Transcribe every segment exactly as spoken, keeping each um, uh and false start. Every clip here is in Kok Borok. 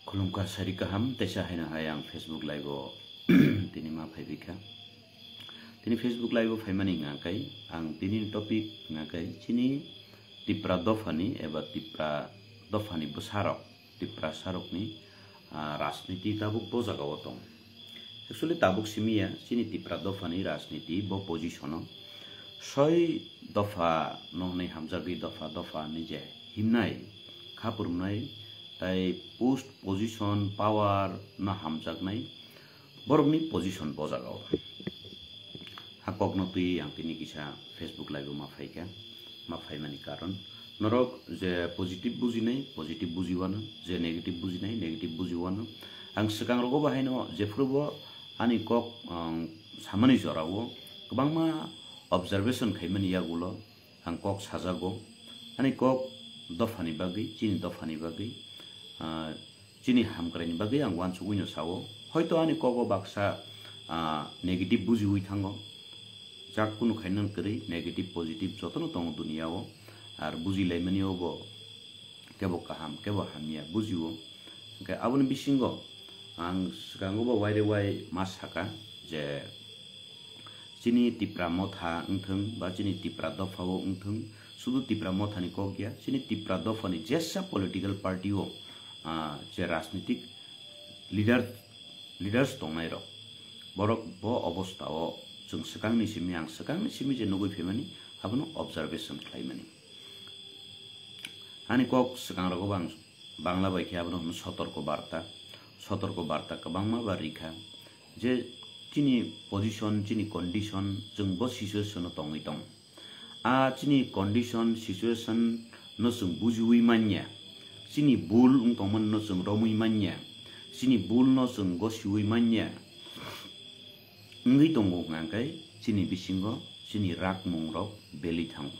Khulumkha sari kaham, teisa haino hai ang Facebook live o tini ma phaibaikha. Tini Facebook live o phaimani hwnka khe, ang tini topic hwnka khe chini Tipra dophani eba Tipra dophani bwsarok, Tiprasarokni, ah, rajniti tabuk bo jagao tong. Actually tabuk simi ya, chini Tipra dophani rajniti bo position o soi dopha no hwnwi hamjagwi dopha dopha hwnwi je himnai, kha phurumnai, tai post, position, power no hamjaknai borokni position bo jagao. Ha kokno twi ang tini kisa Facebook live o ma phaikha, ma phaimani karon norok je positive bujinai, positive bujiwano, je negative bujinai, negative bujiwano. Ang swkang rogo bo haino jephuru bo ani kok, ang samani jorao kwbangma observation khaimani yagulo ang kok sajago. Ani kok dophani bagwi, chini dophani bagwi, ah, chini hamkraini bagwi ang uansugwino sao. Hoito ani kogo baksa, ah, negative bujiwi thango. Jak kunu khainang kwrwi, negative, positive jotono tongo duniao. Ar bujilaimani obo kebo kaham, kebo hamya bujio. Hwnkhe aboni bisingo ang swkango bo waire wai ma saka je, chini Tipra Motha wngthwng ba chini Tipra Dophao wngthwng, sudu Tipra Mothani kok ya, chini Tipra Dophani jesa political party o, ah, je rajnitik leader, leaders tongnai rok, borok bo obostha o chwng swkangni simi, ang swkangni simi je nugwi phaimani, abono observation khlaimani. Ani kok swkang rogo bo ang Bangla bai khe abono hwno sotorko barta. Sotorko barta kwbangma ba rikha je chini position, chini condition, chwng bo situation o tongwi tong. A chini condition, situation no chwng bujiwi manya, chini bul wng tongmani no chwng romwi manya, chini bul no chwng gosiwi manya wngwi tongo hwnkha khe chini bisingo chini rakmung rok beli thango.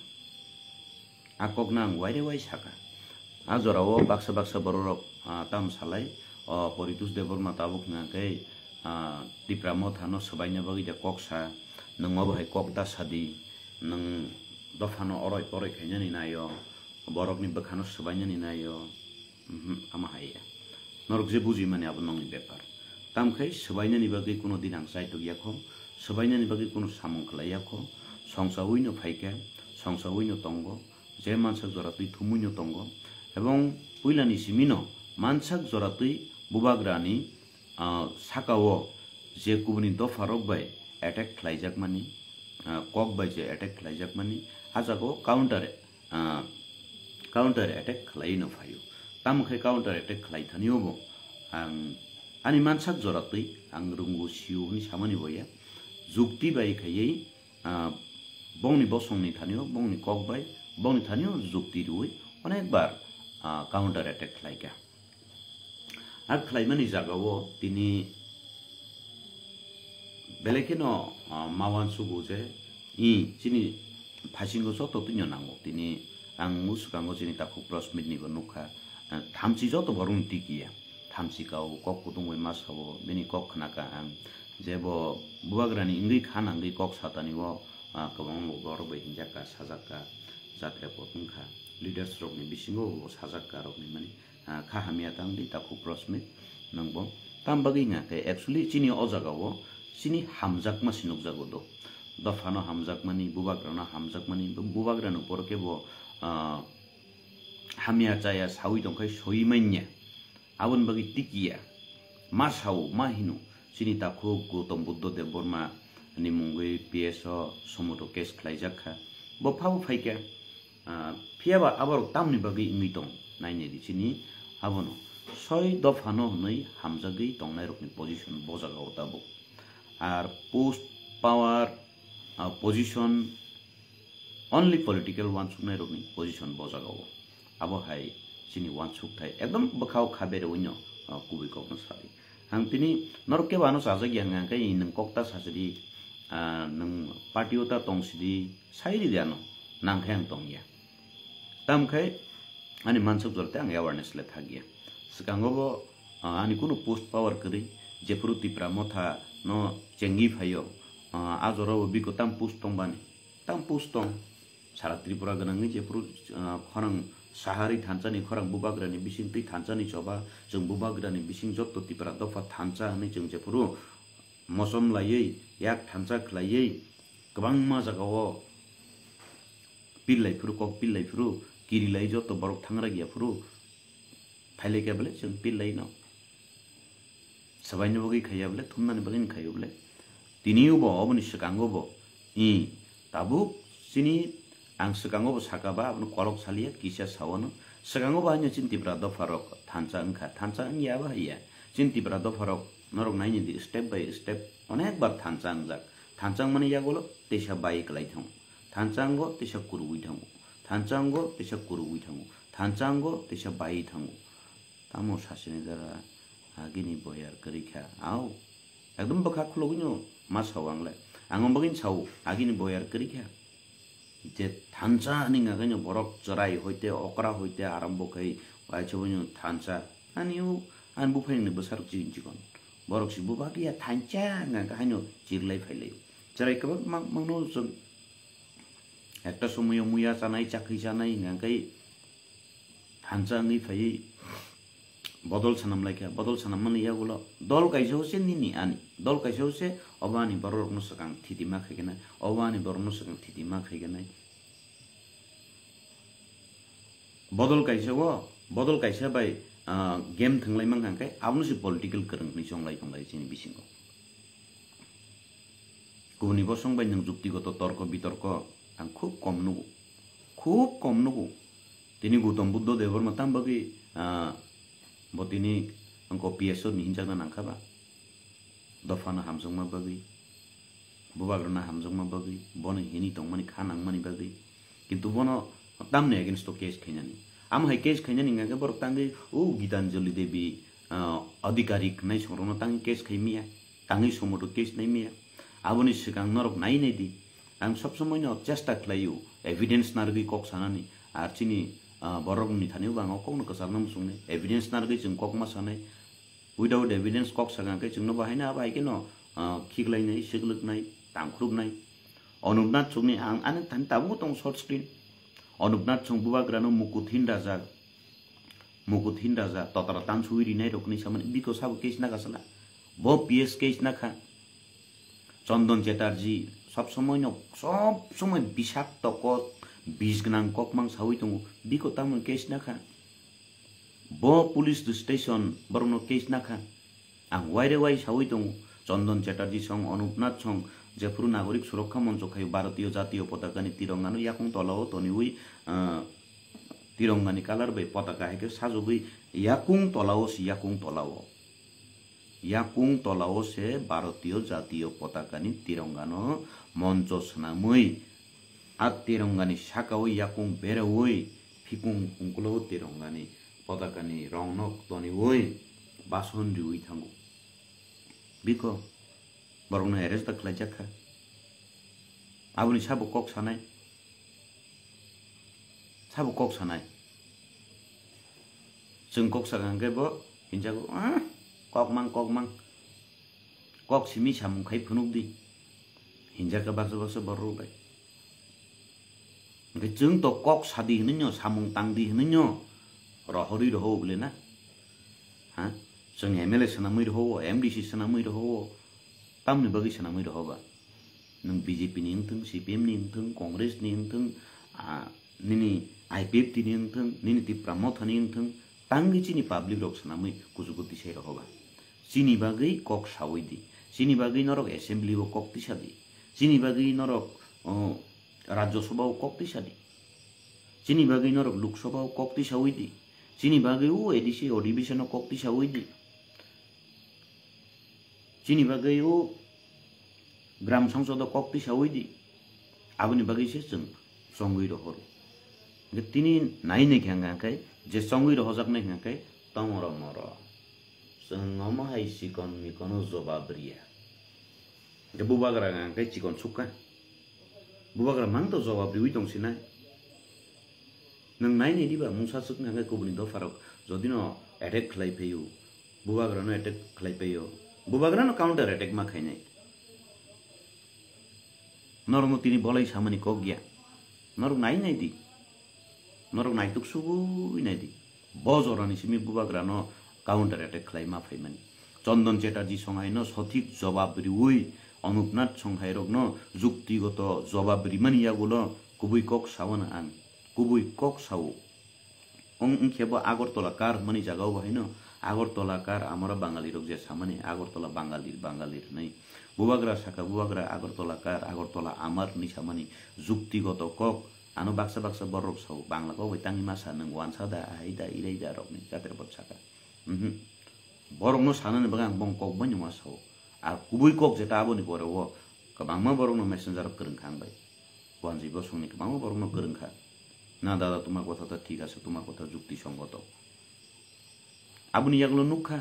A kokno ang waire wai saka. A jorao baksa baksa bororok, ah, tam salai, o Poritus Debbarma tabuk hwnkha khe, ah, Tipra Mothano swbaina bagwi da kok sa, nwng obo hai kok ta sadi, nwng dophano oroi poroi khainani naio, borokni bwkhano swbainani naio, mhm, ama hai ya. Norok je bujimani abo nokni bepar. Tamkhai swbainani bagwi kuno din ang chaitok yakho, swbainani bagwi kuno samung khlai yakho, songchaui no phaikha, songchaui no tongo, je mansak jora twi thumui no tongo, ebong puilani simi no mansak jora twi bubagrani, ah, sakao je kubuni dopha rok bai attack khlaijakmani, ah, kok bai je attack khlaijakmani, a jagao counter, ah, counter attack khlai no phaio. Tamo khe counter attack khlai thani obo ang ani mansak jora twi ang rwngo sio hwnwi samani bo ya. Jukti bai khaiwi, ah, bongni bosongni thani o, bongni kok bai, bongni thani o jukti rwui onek bar, ah, counter attack khlai kha. A khlaimani jagao tini belai kheno, ah, ma uansugo je, i, chini phasingo joto twino nango. Tini ang swkango chini takhuk Prasmit ni bo nukha, ah, thamchi joto borokni tikiya. Thamchi kao, kok kutung bai ma sao, bini kok khna kha ang. Je bo bubagrani wngwi kha nangwi kok satani o, ah, kwbangma borok bai hinjak kha, sajak kha, jat report wng kha. Leaders rokni bisingo bo sajak kha rokni mani. Ah, kha hamya tang di takhuk Prasmit nwng bo. Tam bagwi hwnka khe actually chini o jaga o chini hamjakma se nukjago do. Dophano hamjakmani, bubagrano hamjakmani, bu-, bubagrano poro khe bo, ah, hamya chaya saui tongkhai soi manya. Aboni bagwi tikiya. Ma sao, ma hino, chini takhuk Gautam Buddha Debbarma ni mungwi P S o somoto case khlaijak kha. Bo phabo phaikha. Ah, phiyaba aborok tamni bagwi wngwi tong? Nainai di chini abono. Soi dophano hwnwi hamjagwi tongnairokni position bo jagao tabuk. Ar post, power, ah, position, only political uansuknairokni position bo jagao. Abo hai chini uansukthai ekdom bwkhao kha bereoino, ah, kubui kokno sadi. Ang tini norok kebo ano chajak ya hwnka khe nwng kokta sachidi, ah, nwng party o ta tongsidi, sairidi ano, nangkhe ang tongya. Tamkhe ani mansuk jora tei ang awareness le thakya. Swkango bo, ah, ani kunu post power kwrwi, jephuru Tipra Motha no chengwi phaio, ah, a jora bo biko tam post tongbani, tam post tong. Sara Tripura gwnangwi jephuru, ah, khorang Sahari thansa ni khorang bubagra ni bising twi thansa ni choba, chwng bubagra ni bising jotto Tipra dopha thansa hwnwi chwng jephuru mosom laiwi, yak thansa khlaiwi, kwbangma jagao pillai phuru, kok pillai phuru, kirilai jotto borok thangrag ya phuru, phailai khe bele chwng pillai no. Sabaini bagwi khaiya bole, thumnani bagwi khaiyo bole. Tini bo, oboni swkango bo, i, tabuk chini ang swkango bo saka ba, abono kolok saliya, kisa sawano. Swkango bo haino chini Tipra dopharok thansa wngkha, thansa wngya ba haiya. Chini Tipra dopharok norok naini di, step by step onek bar thansa wngjak. Thansa wngmani yagulo teisa bai kwlai thango. Thansa wngo teisa kuruwi thango. Thansa wngo teisa kuruwi thango. Thansa wngo teisa bai thango. Tamo sasini dara agini boyar kwrwi kha. Au, ekdom bwkha khulogwino ma sao ang le. Ang bagwino sao, agini boyar kwrwi kha. Je thansa ni nagaino borok chwrai hoite, okra hoite, arambo khai, waisa boino thansa. Ani u, ani buphang ni bwsarok chikon chikon. Borok si bubak ya thansa hwnka khe haino chirlai phailai. Chwrai kwbangma mangno chwng ekta somoyo muya chanai, chakri chanai hwnka khe thansa wngwi phaiwi bodol swnam lai kha, bodol swnam mani yagulo dol kaisa o se nini ani, dol kaisa o se obo ani borok rokno swkang thiti ma khai khe nai, obo ani borok no swkang thiti ma khai khe nai. Bodol kaisa o, bodol kaisa bai, ah, game thwnglai mankha khe abono se political kwrwng hwnwi chonglai tonglai chini bisingo. Kubuni bosong bai nwng juktigoto torko bitorko ang khub kom nugo, khub kom nugo. Tini Gautam Buddha Debbarma tam bagwi, ah, bo tini angko P S O ni hinjakna nangkha ba? Dophano hamjakma bagwi, bubagrano hamjakma bagwi, bono hini tongmani kha nangmani bagwi. Kintu bono tamni against o case khainani. Amo hai case khainani hwnka khe borok tangwi o Gitanjali Devi, ah, adhikarik naisongrokno tangwi case khai miya, tangwi sumoto case nai miya. Aboni swkang norok nai nai di. Ang sob somoi no chesta khlaio evidence narwgwi kok sanani. Ar chini, ah, borok ni thani bo ang o kok no kwchal no muchung nai. Evidence narwgwi chwng kok ma sanai. Without evidence kok sakha khe chwngno bo haino abo hai kheno, ah, khiklainai, siklwknai, tangkhrupnai. Onuknath Chongni ang ani thani tabuk tong short screen. Onuknath Chong bubagrano mukut hin raja, mukut hin raja, totara tansuwi rinai rokni samani biko sabo case nakha sala. Bo P S case nakha. Chondon Chatterjee sob somoi no, sob somoi bisakto kok, bis gwnang kok mang sawi tongo. Biko tamoni case nakha. Bo police station borokno case nakha. Ang waire wai sawi tongo. Chondon Chatterjee song, Onuknath song, jephuru Nagorik Surokha Moncho khaio Bharatiyo Jatiyo Potakani tirongano yakung tolao toniwi, ah, tirongani colour bai potaka hai khe sajagwi yakung tolao se yakung tolao. Yakung tolao se Bharatiyo Jatiyo Potakani tirongano moncho swnamwi, a tirongani sakao yakung berewi, phikung ungkulo tirongani potakani rongno toniwi bason riwi thango. Biko borokno arrest da khlaijak kha. Aboni sabo kok sanai. Sabo kok sanai. Chwng kok sakha hwnkhe bo hinjago, "Ah, kok mang, kok mang. Kok simi samung khai phunuk di." Hinjakha baksa baksa borok bai. Hwnkhe chwng to kok sadi hwnwi no, samung tangdi hwnwi no, rohorwi roho bole na? Ha? Chwng M L A swnamwi roho, M D C swnamwi roho, tamni bagwi swnamwi roho ba? Nwng B J P ni wngthung, C P M ni wngthung, Congress ni wngthung, ah, nini I P F T ni wngthung, nini Tipra Motha ni wngthung, tangwi chini public rok swnamwi kuchugo tisai roho ba? Chini bagwi kok sawi di, chini bagwi norok assembly o kok tisa di, chini bagwi norok, oh, Rajya Sabha o kok tisa di, chini bagwi norok Lok Sabha o kok tisawi di, chini bagwi o A D C o division o kok tisawi di. Chini bagwi o gram songsodo kok tisawi di. Aboni bagwi se chwng chongwi rohoro. Hwnkhe tini nai nai khe hwnkha khe je chongwi rohojaknai hwnkha khe tongro moro. Chwng omo hai chikon mikono jobab riya. Hwnkhe bubagra hwnkha khe chikon sukha. Bubagra mang to jobab riwi tongsinai. Nwng nai nai diba mungsa swk hwnkha khe kubuni dopharok jodi no attack khlai phaio, bubagrano attack khlai phaio, bubagrano counter attack ma khainai. Norokno tini bolai samani kok ya. Norok nai nai di. Norok naituk sugui naidi. Bo jorani simi bubagrano counter attack khlai ma phaimani. Chondon Chatterjee songhaino sothik jobab riui Anupnath songhairokno juktigoto jobab rimani yagulo kubui kok saono ang. Kubui kok sao. Ong wngkhe bo Agartala kar hwnmani jagao bo haino Agartala kar amara Bangalirok je samani Agartala Bangalir Bangalir hwnwi. Bubagra saka bubagra Agartala kar Agartala amar hwnwi samani juktigoto kok. Ano baksa baksa borok sao, Bangla kok bai tangwi ma sa, nwng wansa da, ahai da, irai da rokni jater bot saka. Mhm. Borokno sanani bagwi ang bong kok bai numa sao. Ar kubui kok jeta aboni pore o kwbangma borokno messenger rok kwrwng kha ang bai. Wanjwi bosongni kwbangma borokno kwrwng kha. Na dada, তোমার কথা তো ঠিক আছে, তোমার কথা যুক্তিসঙ্গত. Aboni yagulo nukha,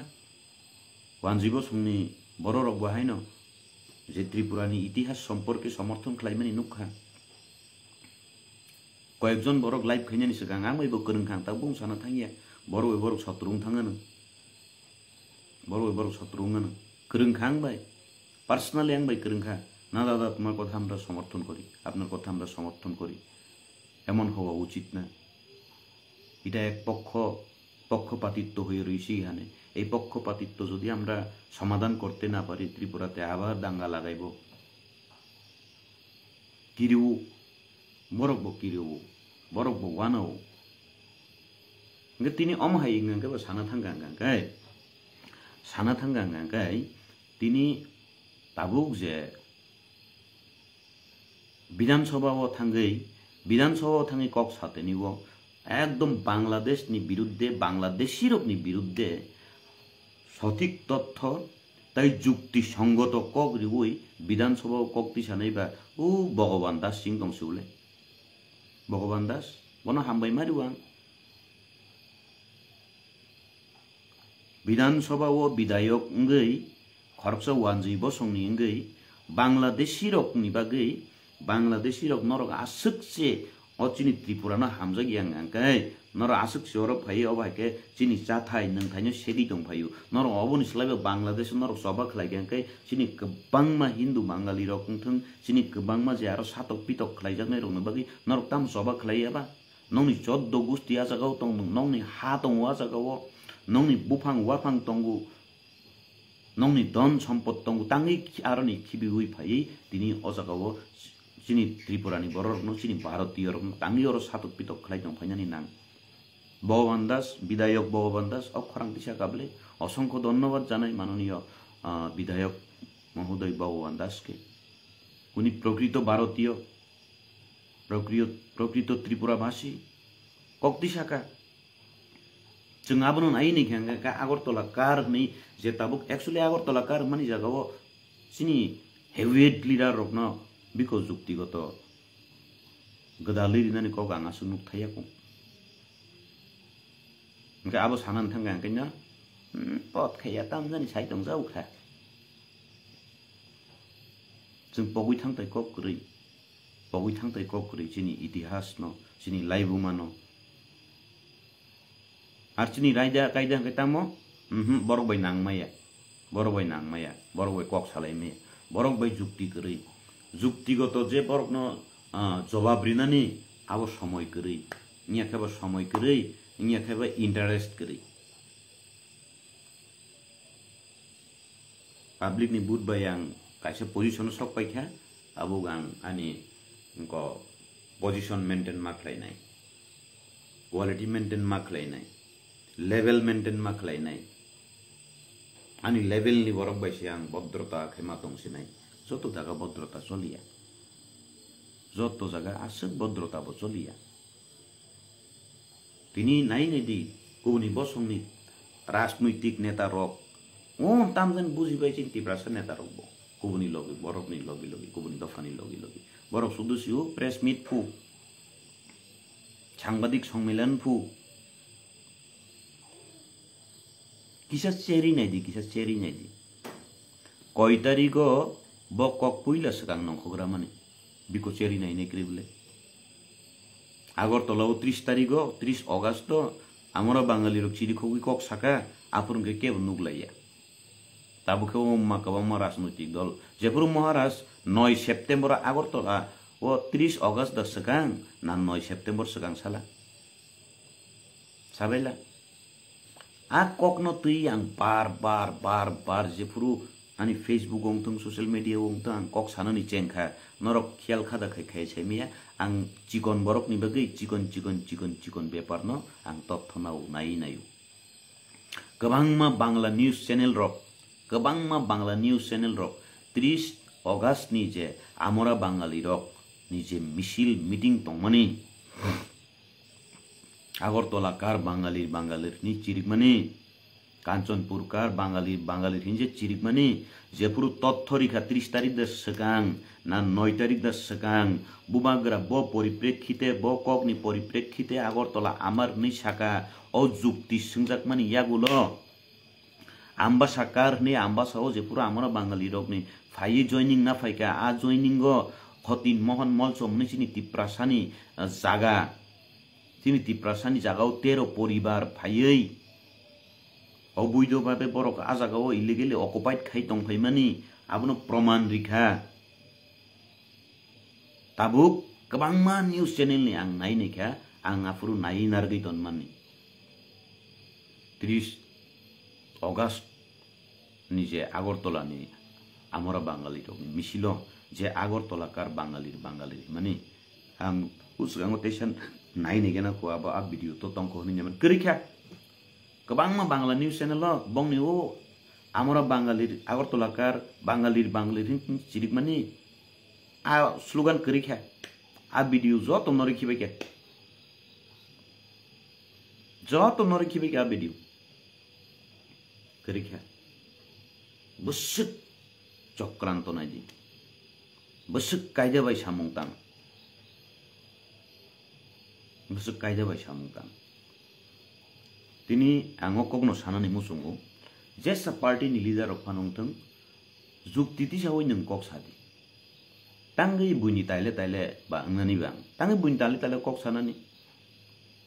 Wanjwi bosongni bororok bo haino je Tripurani itihas somporke somorthon khlaimani nukha. Koyekjon borok live khainani swkang ang bai bo kwrwng kha, ang tabuk sana thangya. Borok bai borok sotro wng thangano. Borok bai borok sotro wngano. Kwrwng kha ang bai. Personally ang bai kwrwng kha. না দাদা, তোমার কথা আমরা সমর্থন করি, আপনার কথা আমরা সমর্থন করি। এমন হওয়া উচিত না। এটা এক পক্ষ, পক্ষপাতিত্ব হয়ে রয়েছে এখানে। এই পক্ষপাতিত্ব যদি আমরা সমাধান করতে না পারি, ত্রিপুরাতে আবার দাঙ্গা লাগাইব। Kiriu, borok bo kiriu, borok bo wanao. Hingke tini omo hai hingke bo sana thangka hingke, sana thangka hingke tini tabuk je Bidhan Sabha o thangwi, Bidhan Sabha o thangwi kok sateni o ekdom Bangladesh ni biruddhe, Bangladeshi rok ni biruddhe sothik totho tai jukti songoto kok riwi Bidhan Sabha o kok tisanai ba o Bhagavan Das Singh tong sibole. Bhagavan Das, bono hambai ma riwang. Bidhan Sabha o bidayok wngwi, khoroksa wanjwi bosongni wngwi, Bangladeshi rokni bagwi, Bangladeshi rok norok aswk se o chini Tripura no hamjak yang ang khe, norok aswk se oro phai o bai khe chini chathai nwngthai no segwi tong phaio, norok oboni slai bo Bangladesh o norok choba khlai khe ang khe chini kwbangma Hindu Bangali rok wng thung, chini kwbangma je aro satok pitok khlai jaknai rok ni bagwi norok tamo choba khlai ya ba? Nokni choddo gusti a jaga o tong, nokni ha tongo a jaga o, nokni buphang waphang tongo, nokni don sompot tongo, tangwi khi-, aroni khibiwi phaiwi tini o jaga o chini Tripura ni borok rokno, chini Bharatiyo rokno tangwi oro satok pitok khlai tong phainani nang. Bhagavan Das, Bidayok Bhagavan Das, o khorang tisa kable, osongkho dhonnobad janai manoniyo, ah, Bidayok Mohodoy Bhagavan Das ke. Uni prokrito Bharatiyo, Prokriyo-, prokrito Tripura basi kok twi saka. Chwng abono nai ni khe hwnkhe ka Agartala kar hwnwi je tabuk actually Agartala kar hwnmani jaga o chini heavyweight leader rokno biko juktigoto gwdalwi rinani kok ang aswk nuk thaiya kung. Hwnkhe abo sanani thangkhe ang khe no, hmm, pot khaiya tamjani sai tong jau kha. Chwng pogwi thang tai kok kwrwi. Pogwi thang tai kok kwrwi chini itihas no, chini laibuma no. Ar chini raida kaida hwnkhe tamo, mhm, borok bai nang maya, borok bai nang maya, borok bai kok salai maya, borok bai jukti kwrwi. Juktigoto je borokno, ah, jobab rinani abo somoi kwrwi. Wngya khe bo somoi kwrwi, wngya khe bo interest kwrwi. Public ni vote bai ang kaisa position o sok paikha, abo ang ani ko position maintain ma khlainai, quality maintain ma khlainai, level maintain ma khlainai. Ani level ni borok bai se ang bodrota khe ma tong sinai. Joto jaga bodrota choliya, joto jaga aswk bodrota bo choliya. Tini nai nai di, kubuni bosongni rajnoitik neta rok. O tamjani buji bai chini Tiprasa neta rok bo. Kubuni logi, borokni logi logi, kubuni dophani logi logi. Borok sudu sio press meet phu. Sangbadik songmilan phu. Kisa cheri nai di, kisa cheri nai di. Koi tarigo bo kok puila swkang nongkhok ramani. Biko cheri nai nai kwrwi bwle. Agartala o tris tarigo, tris August o, amora Bangali rok chiri khogwi kok saka, aphuru hwnkhe kebo nuk laiya. Tabuk khe o wngma kwbangma rajnoitik dol. Jephuru Maharaj noi September o Agartala o tris August da swkang na noi September swkang sala. Sabaila. A kokno twi ang bar bar bar bar jephuru ani Facebook wng thung, social media wng thung, ang kok sanani chengkha, norok khiyal khada khai khai saimaya, ang chikon borokni bagwi chikon chikon chikon chikon beparno ang totthonao nai naio. Kwbangma Bangla news channel rok, kwbangma Bangla news channel rok tris August ni je Amora Bangali rok ni je misil meeting tongmani, Agartala kar Bangali Bangali ni chirikmani, Kanchanpur kar Bangali Bangali hinje chirikmani, jephuru totthorikha tris tarik da swkang, na noi tarik da swkang, bubagra bo poriprekhite, bo kokni poriprekhite Agartala amar hinwi saka, o jukti swngjakmani yagulo. Ambasa kar hinwi ambasa o jephuru amora Bangali rokni phaiwi joining na phaikha, a joining o Khotin Mohan Molsom hinwi chini Tiprasani, ah, jaga, chini Tiprasani jaga o tero poribar phaiwi oboidho babe borok a jaga o illegally occupied khai tongphaimani abono proman rikha. Tabuk kwbangma news channel ni ang nai naikha, ang aphuru nai narwgwi tonmani. Tris August ni je Agartala ni amora Bangali rokni misilo je Agartala kar Bangali Bangali mani ang usgango teisa nai naigena ko abo a video to tongkho hinwi nyaman kwrwikha. Kwbangma Bangla news channel o bongni o amora Bangali Agartala kar Bangali Bangali hin chirikmani a slogan kwrwikha, a video joto no rikhibaikha, joto no rikhibaikha a video kwrwikha. Bwswk chokranto naidi, bwswk kaida bai samung tang, bwswk kaida bai samung tang. Tini ang o kokno sanani muchungo, jesa party ni leader rok phano wngthwng, jukti tisawi nwng kok sadi. Tangwi buini taile taile ba wngnani bang. Tangwi buini taile taile kok sanani.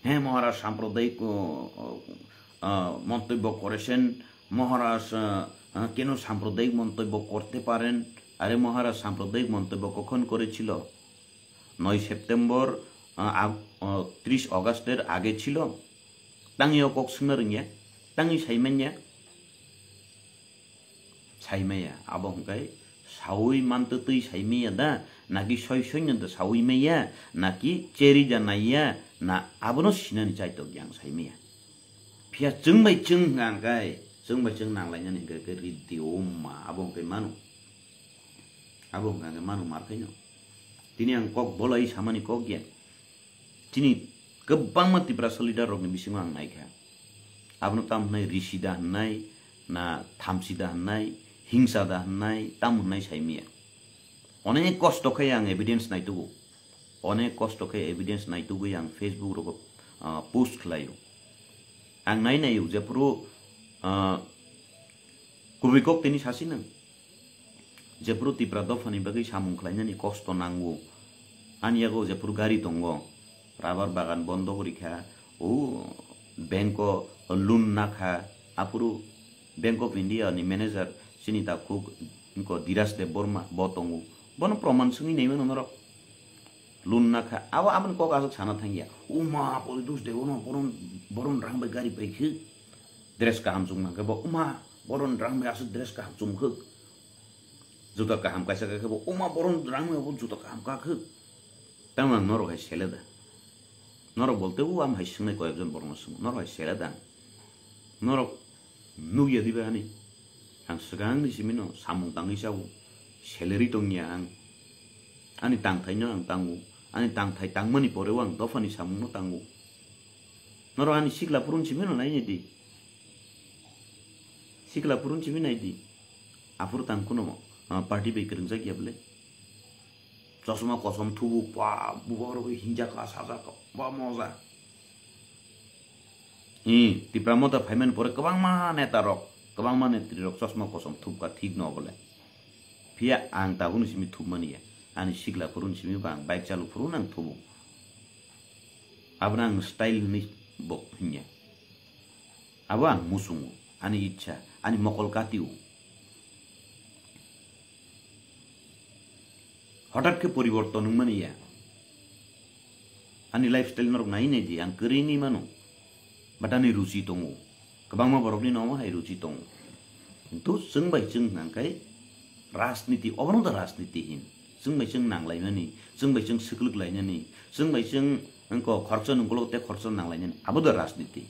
He Maharaj সাম্প্রদায়িক, uh, uh, uh, মন্তব্য করেছেন, মহারাজ, uh, uh, কেন সাম্প্রদায়িক মন্তব্য করতে পারেন? আরে মহারাজ সাম্প্রদায়িক মন্তব্য কখন করেছিল? নয় সেপ্টেম্বর, uh, আগ-, uh, ত্রিশ অগাস্টের আগে ছিল। Tangwi o kok swngna rwngya, tangwi saimanya. Saimaya, abo hwnkhe saui mantwtwi saimaya da, naki soi soino da saui maya, naki cheri da naiya, na abono sinani chaitok yang saimaya. Phiya chwng bai chwng hwnkha hwnkhe, chwng bai chwng nanglainani hwnkhe khe riddi o ma, abo hwnkhe manu. Abo hwnkha hwnkhe manu markhaino. Tini ang kok bolai samani kok ya. Chini kwbangma Tiprasa leader rokni bisingo ang naikha. Abono tam hwnai risi da hwnai, na thamsi da hwnai, hingsa da hwnai, tam hwnai saimaya. Onek kosto khe ang evidence naitugo. Onek kosto khe evidence naitugwi ang Facebook rogo, ah, post khlaio. Ang nai naio jephuru, ah, kubui kok tini sasi nang. Jephuru Tipra dophani bagwi samung khlainani kosto nango. Ani yago jephuru gari tongo, rubber bagan bondo gori kha, o bank o loan nakha, aphuru Bank of India ni manager chini takhuk wngkha Dhiraj Debbarma bo tongo. Bono proman swngwi naimano norok. Loan nakha, abo aboni kok aswk sana thangya. Uma, Poritos Debbarma boron, boron rang bai gari paikhe. Dress kaham chumkha khe bo, uma, boron rang bai aswk dress kaham chumkhwk. Juta kaham kaisa kha khe bo, uma, boron rang bai bo juta kaham kakhwk. Tamo ang norok hai sele da. Norok bolte o am hai swngnai koyekjon borokno swngo. Norok hai sele da ang. Norok nukya diba ani? Ang swkangni simino samung tangwi sao. Salary tongya ang. Ani tangthaino ang tango. Ani tangthai tangmani poreo ang dophani samungno tango. Norok ani sikla phurun simino nainai di. Sikla phurun simi nai di. Aphuru tang kuno, ah, party bai kwrwngjak ya bwle. Chosma kosom thubu pa, bubagrok hinjak ka, sajak ka, ba moja. Hi, Tipra Motha phaimani pore kwbangma neta rok, kwbangma netri rok chosma kosom thupkha thik no bole. Phiya ang tabukni simi thupmani ya. Ani sikla phurun simi ba ang bike chalu phurun ang thubu. Abono ang style hinwi bo hinya. Abo ang muchungo, ani ichha, ani mokol katio. Hothat khe poriborton wngmani ya. Ani lifestyle norok nai nai di, ang kwrwi ni mano. Batani ruchi tongo. Kwbangma borokni nomo hai ruchi tongo. Kintu chwng bai chwng hwnkha khe rajniti, obono da rajniti hin. Chwng bai chwng nanglaimani, chwng bai chwng swkluklainani, chwng bai chwng wngkha khoroksa nungkolok tei khoroksa nanglainani. Abo da rajniti.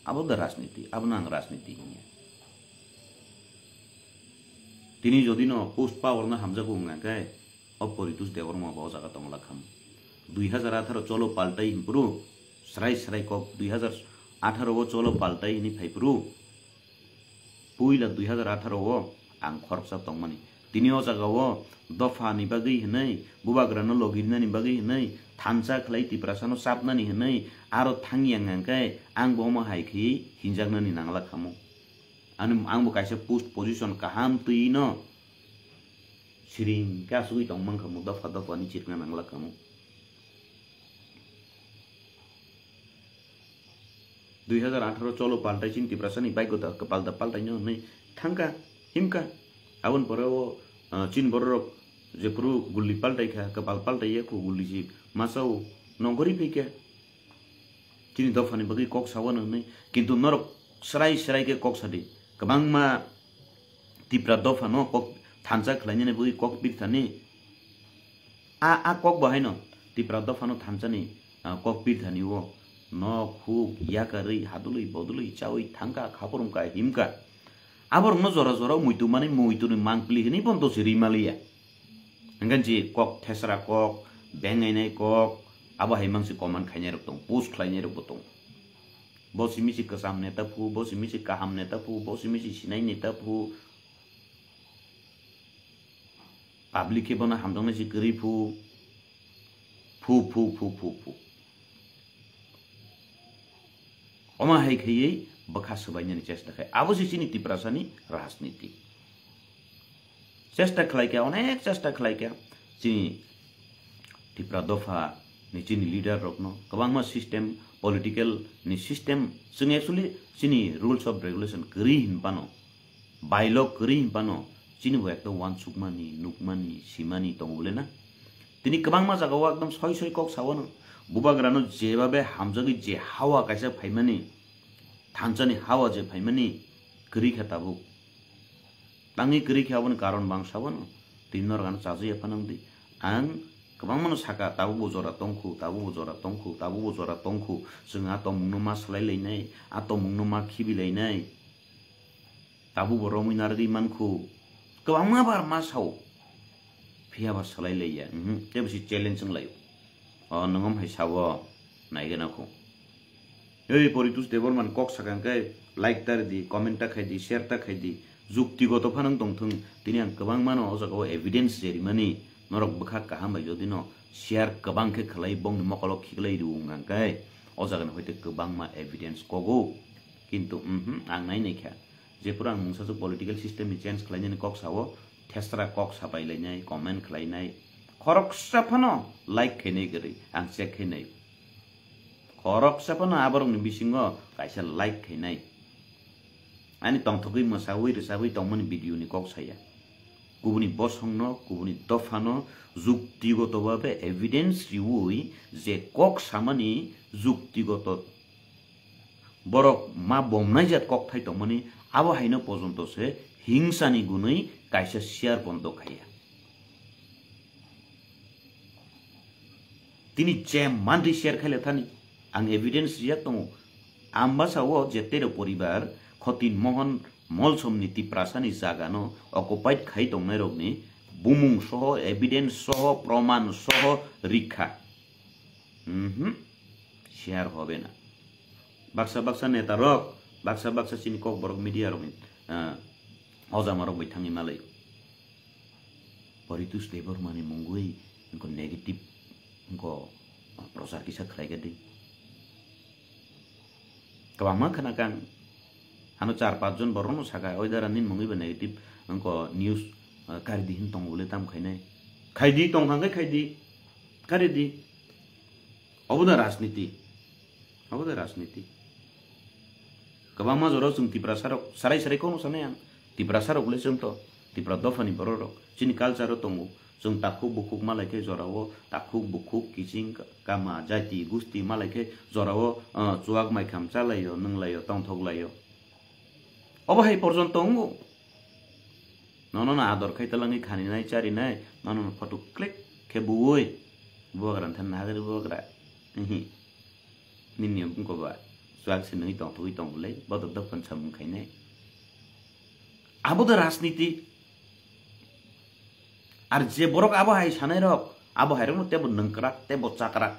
Abo da rajniti, abono ang rajniti hinya. Tini jodi no post power no hamjago wngkha khe, o Poritus Debbarma bo o jaga tongla kham. Dui hajar atharo cholo paltai hinpuru, srai srai kok dui hajar atharo o cholo paltai hini phaipuru. Puila dui hajar atharo o ang khoroksa tongmani. Tini o jaga o dopha ni bagwi hinwi, bubagra no logi rinani bagwi hinwi, thansa khlai Tiprasa no chapnani hinwi, aro thangya hwnkhe ang bo omo hai khe hinjaknani nangla khamo. Ani ang bo kaisa post position kaham twi no siring khe asugwi tong mankha mo, dopha dopha ni chirikna nangla khamo. Dui hajar atharo cholo paltai chini Tiprasa ni bike da kwpal da paltai no hinwi thangkha, himkha. Aboni pore o, ah, chini borok rok jephuru gulli paltai kha, kwpal paltai ya khu gulli si masa o nongkhorwi phaikha. Chini dophani bagwi kok sawa nwngnai, kintu norok srai srai khe kok sadi. Kwbangma Tipra dophano kok thansa khlainani bagwi kok pirthani. A, a kok bo haino Tipra dophano thansani, ah, kok pirthani o nok huk yakarwi hadulwi bodolwi chawi thangkha, khaphurumkha, himkha. Aborokno jora jora muitu manwi muituni mangpili hinwi bondo se rimaliya. Hingkhe je kok thesra kok, bengainai kok, abo hai mangsi comment khainai rok tong, post khlainai rok bo tong. Bo simi si kwcham neta phu, bo simi si kaham neta phu, bo simi si sinai neta phu. Public khe bono hamjaknai si kwrwi phu. Phu, phu, phu, phu, phu. Omo hai khaiwi bwkha swbainani chesta khai. Abo se chini Tiprasani rajniti. Chesta khlai kha, onek chesta khlai kha. Chini Tipra dopha ni chini leader rokno kwbangma system, political ni system, chwng actually chini rules of regulation kwrwi hin phano, bylaw kwrwi hin phano, chini bo ekta uansukmani, nukmani, simani tongo bole na? Tini kwbangma jagao ekdom soi soi kok sawano. Bubagrano jebabe hamjagwi je hawa kaisa phaimani, thansani hawa je phaimani, kwrwi kha tabuk. Tangwi kwrwi khe aboni karon bang sabo no. Twi norok ano chajwi ya phano wngdi. Ang kwbangma no saka, tabuk bo jora tongkhu, tabuk bo jora tongkhu, tabuk bo jora tongkhu. Chwng a tongmung no ma swlai lainai, a tongmung no ma khibi lainai. Tabuk bo romwi narwgwi mankhu. Kwbangma bar ma sao. Phiya ba swlai laiya. Mhm. Tei bo se challenge wng laio. O, nwng om hai sabo, naigwna kho. Ei Poritus Debbarma ni kok sakha hwnkhe like ta ridi, comment ta khaidi, share ta khaidi, juktigoto phano wng tongthung. Tini ang kwbangma no o jaga o evidence je rimani, norok bwkha kaham bai jodi no share kwbang khe khlai bongni mokolo khiklai rw wng kha hwnkhe o jaga ni hoite kwbangma evidence kogo. Kintu, mhm, ang nai nai kha. Jephuru ang mungsa swk political system ni change khlainani kok sao, thesra kok sabai lainai, comment khlainai, khoroksa phano like khainai kwrwi, ang check khainai. Khoroksa phano aborokni bisingo kaisa like khainai. Ani tongthogwi mwsawi rwsagwi tongmani video ni kok saya. Kubuni bosongno, kubuni dophano juktigoto babe evidence riwi je kok samani juktigoto borok ma bomnai jat kokthai tongmani, abo haino pojonto se hingsani gunwi kaisa share bondo khaiya. Tini je mantri share khaile thani, ang evidence rijak tongo. Ambasa o je tero poribar Khotin Mohon Molsomni Tiprasani jagano occupied khai tongnairokni bumung soho, evidence soho, proman soho rikha. Mhm. Share hobe na. Baksa baksa neta rok, baksa baksa chini kok borok media rokni, ah, hojama rok bai thangwi malai. Poritus Debbarma ni mungwi wngkha negative, wngkha prochar kisa khlai kha di. Kwbangma khna kang. Ano char panch jon borok no saka, oi dara nini mungwi ba negative, wngkha news, ah, kari di hin tongo bole tam khainai. Khaidi tong thang khe khaidi. Kari di. Obo da rajniti. Obo da rajniti. Kwbangma jora chwng Tiprasa rok sarai sarai kono sanai ang. Tiprasa rok le chwng to. Tipra dopha ni borok rok. Chini culture o tongo. Chwng takhuk bukhuk malai khe jorao takhuk bukhuk kiching kama jati gusti malai khe jorao, ah, chuak mai kham chalaio, nwnglaio, tongthoklaio. Obo hai porjonto wngo. Nono no ador khai talangwi khaninai charinai, nono no photo click khe buwi. Bubagra nthan nahagri bubagra. Ihi. Nini wngko ba chuak se nwi tongthogwi tongbolai, bodo dophon samung khainai. Abo da rajniti. Ar je borok abo hai sanai rok, abo hai rokno tebo nungkrak, tebo chakrak.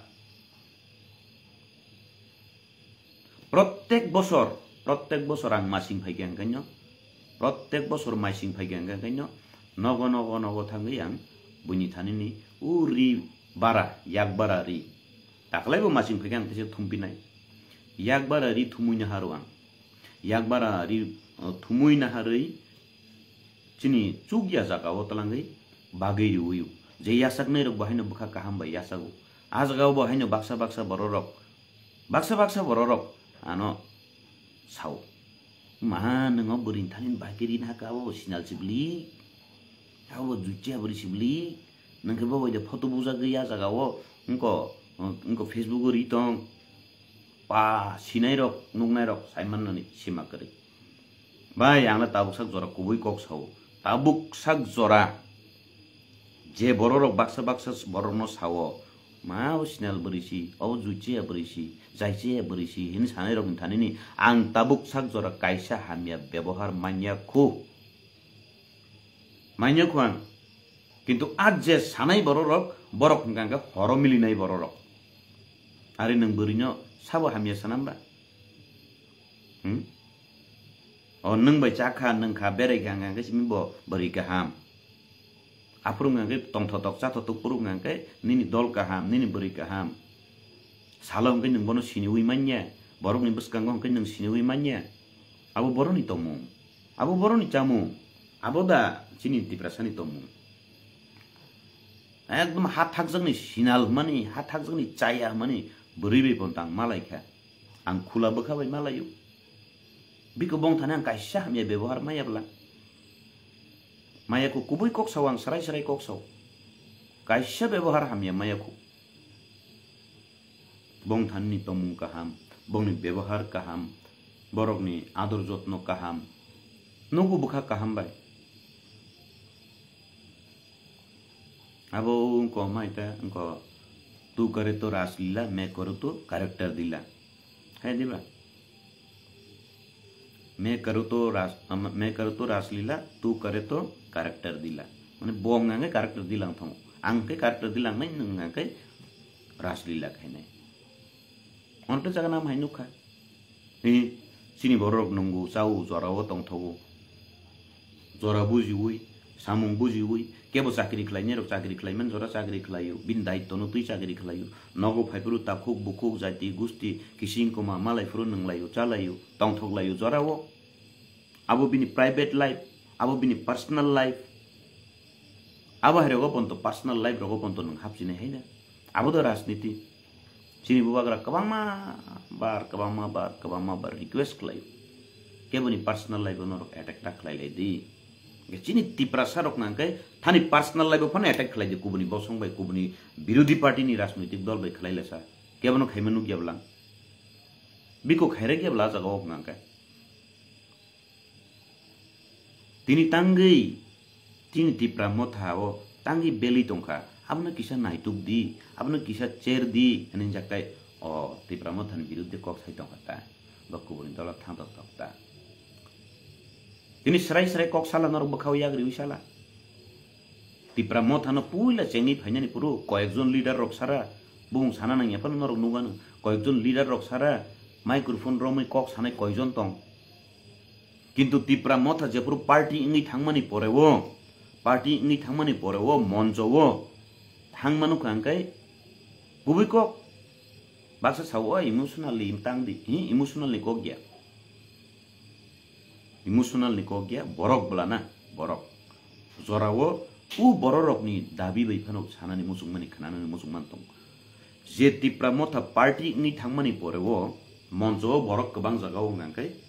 Prottek bosor, prottek bosor ang masing phaikha hwnkhe no, prottek bosor masing phaikha hwnkhe no, nogo, nogo, nogo thangwi ang buini thanini o ri bara, yak bara ri. Taklaibo masing phaikha ang teisa thumpinai. Yak bara ri thumui naharw ang. Yak bara ri, uh, thumui naharwi chini chukya jagao twlangwi bagwi rwio. Je yachaknai rok bo haino bwkha kaham bai yachago. A jagao bo haino baksa baksa bororok, baksa baksa bororok ano sao. Ma, nwng o bwrwi thani bagwi ri nahaka abo sinal sibli. Abo juichi abri sibli. Nwng khe bo bai de photo bujagwi a jagao. Wngko, wngko Facebook o ri tong. Pa, sinai rok, nuknai rok, sai mannani sima kwrwi. Bai, ang le tabuk sak jora kubui kok sao. Tabuk sak jora je bororok baksa baksa borokno sao, "Ma, o sinal bwrwi si, o juichiya bwrwi si, jaichiya bwrwi si," hini sanai rokni thanini ang tabuk sak jora kaisa hamya bebohar manya khu. Manya khu ang. Kintu a je sanai bororok, borok hwnkha hwnkhe horo milinai bororok. Ari nwng bwrwino sabo hamya sanamba? Hmm? O nwng bai chakha, nwngkha, beraikha hwnkha hwnkhe simi bo bwrwi kaham. Aphuru hwnkha hwnkhe tongthotok chathotok phuru hwnkha hwnkhe nini dol kaham, nini bwrwi kaham. Salo hwnkhe nwng bono siniwi manya, borokni bwskango hwnkhe nwng siniwi manya. Abo boroni tongmung, abo boroni chamung, abo da chini Tiprasani tongmung. Ekdom ha thakjakni sinal hwnmani, ha thakjakni chaya hwnmani bwrwi bai pontang malaikha. Ang khula bwkha bai malaio. Biko bongthani ang kaisa hamya bebohar maya bwla. Maya khu kubui kok sao, ang srai srai kok sao. Kaisa bebohar hamya maya khu. Bongthani tongmung kaham, bongni bebohar kaham, borokni ador jotno kaham. Nugo bwkha kaham bai. Abo wngko hwnma ita wngko, "Tu kare to Raslila, main karo to character dila." Hai diba? "Main karo to Ras-, am-, main karo to Raslila, tu kare to character dila." Mane bo hwnka hwnkhe character dilang thango. Ang khe character dilang nai, nwng hwnka hwnkhe Raslila khainai. Ono tei jaga nam hai nukha. Hi, chini borok nungo, chao, jorao tongthogo. Jora bujiwi, samung bujiwi, kebo chakri khlainai rok chakri khlaimani jora chakri khlaio, bini daitwno twi chakri khlaio. Nogo phaiphuru takhuk bukhuk, jati gusti, kising koma, malai phuru nunglaio, chalaio, tongthoklaio jorao. Abo bini private life, abo bini personal life. Abo hai rogo ponto personal life rogo ponto nwng hapsinai hai na. Abo do rajniti. Chini bubagra kwbangma bar, kwbangma bar, kwbangma bar request khlaio. Keboni personal life o norok attack ta khlai lai di. Hwnkhe chini Tiprasa rok nang khe thani personal life o phano attack khlai di, kubuni bosong bai, kubuni birodhi party ni rajnoitik dol bai khlai lai sa. Kebono khaima nukya bwlang. Biko khairek ya bwla jaga o nang khe. Tini tangwi, tini Tipra Motha o tangwi belwi tongkha, abono kisa naituk di, abono kisa cher di, hinwi jak tai, o Tipra Motha ni biruddhe kok sai tongkha ta, bo kubuni dolo thang tok tok ta. Tini srai srai kok sala norok bwkha o yak riwi sala. Tipra Motha no puila chengwi phainani phuru koyekjon leader rok sara, bumung sana nangya phano norok nukgano, koyekjon leader rok sara, microphone romwi kok sanai koijon tong. Kintu Tipra Motha jephuru party wngwi thangmani pore o, party wngwi thangmani pore o moncho o thangmano kha hwnkhe kubui kok. Baksa sao, "O emotionally tang di," hi emotional ni kok ya. Emotional ni kok ya, borok bwlana, borok. Jorao o bororokni dabi bai phano sanani muchungmani, khnanani muchungman tong. Je Tipra Motha party wngwi thangmani pore o moncho o borok kwbang jaga o wngkha khe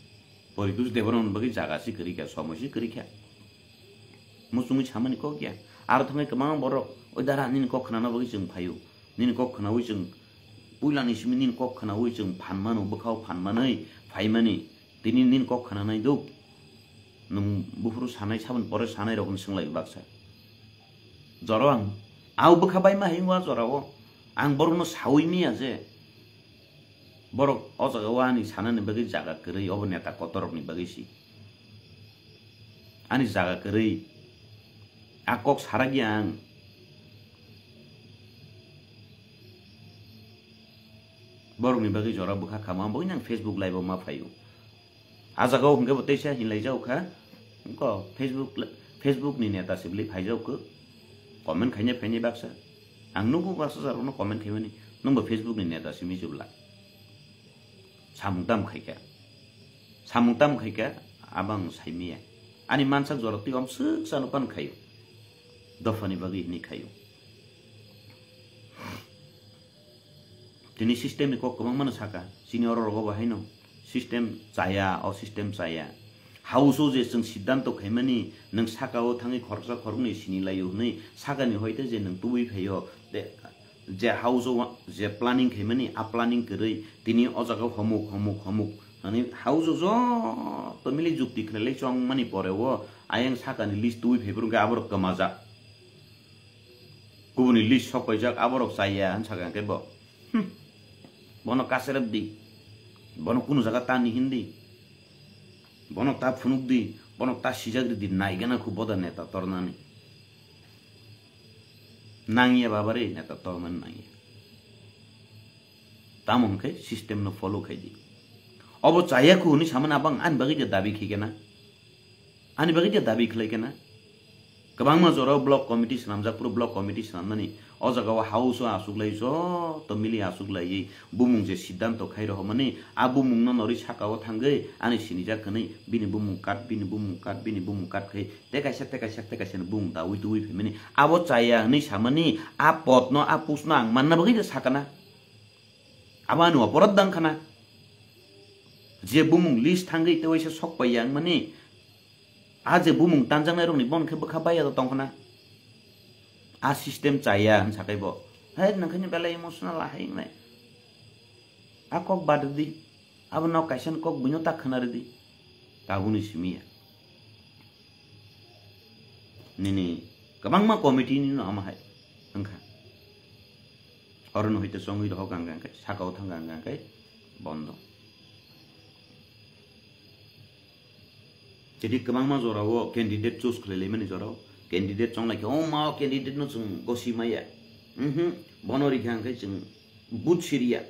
Poritos Debbarman bagwi jaga se kwrwi kha, somoi se kwrwi kha. Muchungwi samani kok ya. Aro thangwi kwbangma borok, "Oi dara, nini kok khwnana bagwi chwng phaio. Nini kok khwnawi chwng, puilani simi nini kok khwnawi chwng phan mano, bwkhao phan manwi phaimani. Tini nini kok khwnanai duk. Nwng buphuru sanai, saboni pore sanai rokni swnglaio baksa." Jora ang, au bwkha baima hai wngwa jorao. Ang borokno saui miya je. Borok o jaga o ani sanani bagwi jaga kwrwi, obo neta kotorrokni bagwi si. Ani jaga kwrwi. A kok sarakya ang. Borokni bagwi jora bwkha kha, ma bagwi nang Facebook live o ma phaio. A jaga o hwnkhe bo teisa hinlai jao kha. Ko Facebook, Facebook ni neta sibli phai jao kho. Comment khainai phainai baksa. Ang nugo baksa jarokno comment khaimani. Nwng bo Facebook ni neta simi jubla. Samung tam khaikha. Samung tam khaikha, abang saimiya. Ani mansak jora twi om swk chano pan khaio. Dophani bagwi hini khaio. Tini system ni kok kwbangma no saka. Chini oro rogo bo haino system chaya, o system chaya. House o je chwng siddhanto khaimani, nwng saka o thangwi khoroksa khoroknwi sini laio hwnwi sakani hoite je nwng tubui phaio. De, je house o wa-, je planning khaimani, a planning kwrwi tini o jaga o homuk, homuk, homuk. Ani house o joto mili jukti khlailai chongmani pore o ayang sakani list tubui phaiphuru hwnkhe aborok kwmajak. Kubuni list sok paijak, aborok chaya, hwn sakha hwnkhe bo. Hmm. Bono kacherep di. Bono kunu jaga tani hindi. Bono ta phunuk di. Bono ta sijak di, di naigana khu boda neta tornani. Nangya babare neta tornani nangya. Tamo hwnkhe system no follow khai di. Obo chaya khu hwnwi samani abang ani bagwi je dabi khaikhe na. Ani bagwi je dabi khlai khe na. Kwbangma jorao block committee swnamjak, phuru block committee swnamnani o jaga o house o aswk lai, joto mili aswk laiwi bumung je siddhanto khai rohormani, a bumung no norwi saka o thangwi ani sinijak hwnwi bini bumung kat, bini bumung kat, bini bumung kat khai tei kaisa, tei kaisa, tei kaisa ni bumung daui tubui phaimani. Abo chaya hwnwi samani, a pot no, a post no ang manna bagwi je sakana. Abo ani oporad dang khana. Je bumung list thangwi tei waisa sok pai yang mani, a je bumung tanjaknai rokni bon khe bwkha baiya tong khana. A system chaya hwn sakai bo. Hai nang khani belai emotional ahai wngnai. A kok bad di. Abo nok kaisa kok buino ta khana ridi. Tabuni simiya. Nini kwbangma committee ni no ama hai wngkha. Oro no hoite chongwi rohok ang khe, saka o thang ang khe bondo. Jadi kwbangma jora o candidate choose khlai laimani jora o candidate chong lai khe, o ma o candidate no chwng gosi maya. Mhm, bono rikha ang khe chwng vote siriya.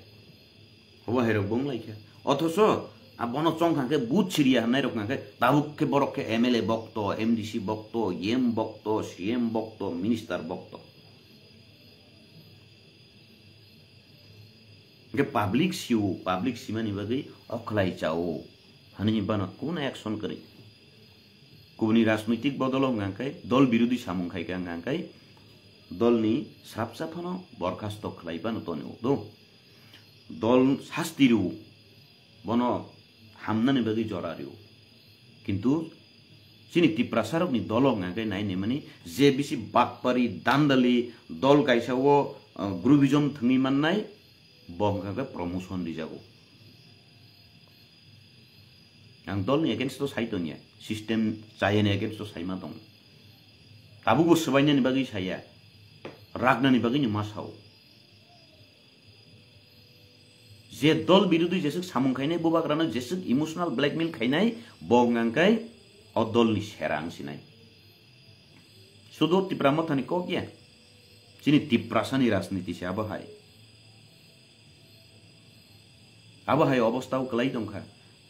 Obo hai rok bo wng lai kha. Othocho a bono chong kha khe vote siriya hwnai rok kha khe tabuk khe borok khe M L A bokto, M D C bokto, E M bokto, C M bokto, minister bokto. Hingke public sio, public simani bagwi okhlai chao. Hani bana kuna action kwrwi. Kubuni rajnoitik bodolo hwnka khe dol birodhi samung khai kha hwnka khe dolni srapsa phano borkhasto khlai bano toni do. Dol sasti rw, bono hamnani bagwi jora rw. Kintu chini Tiprasarokni dolo hwnka khe nai naimani je bisi bakpari dandali dol kaisa o, uh, grouphism thwngwi mannai, bo hwnka khe promotion rijago. Ang dolni against o sai tongya, system chayani against o saima tongo. Tabukbo swbainani bagwi saya, ragnani bagwino ma sao. Je dol birodhi jeswk samung khainai, bubagrano jeswk emotional blackmail khainai, bo hwnka khe o dolni sera wng sinai. Sudu Tipra Mothani kok ya. Chini Tiprasani rajniti se abo hai. Abo hai obostha o kwlai tongkha.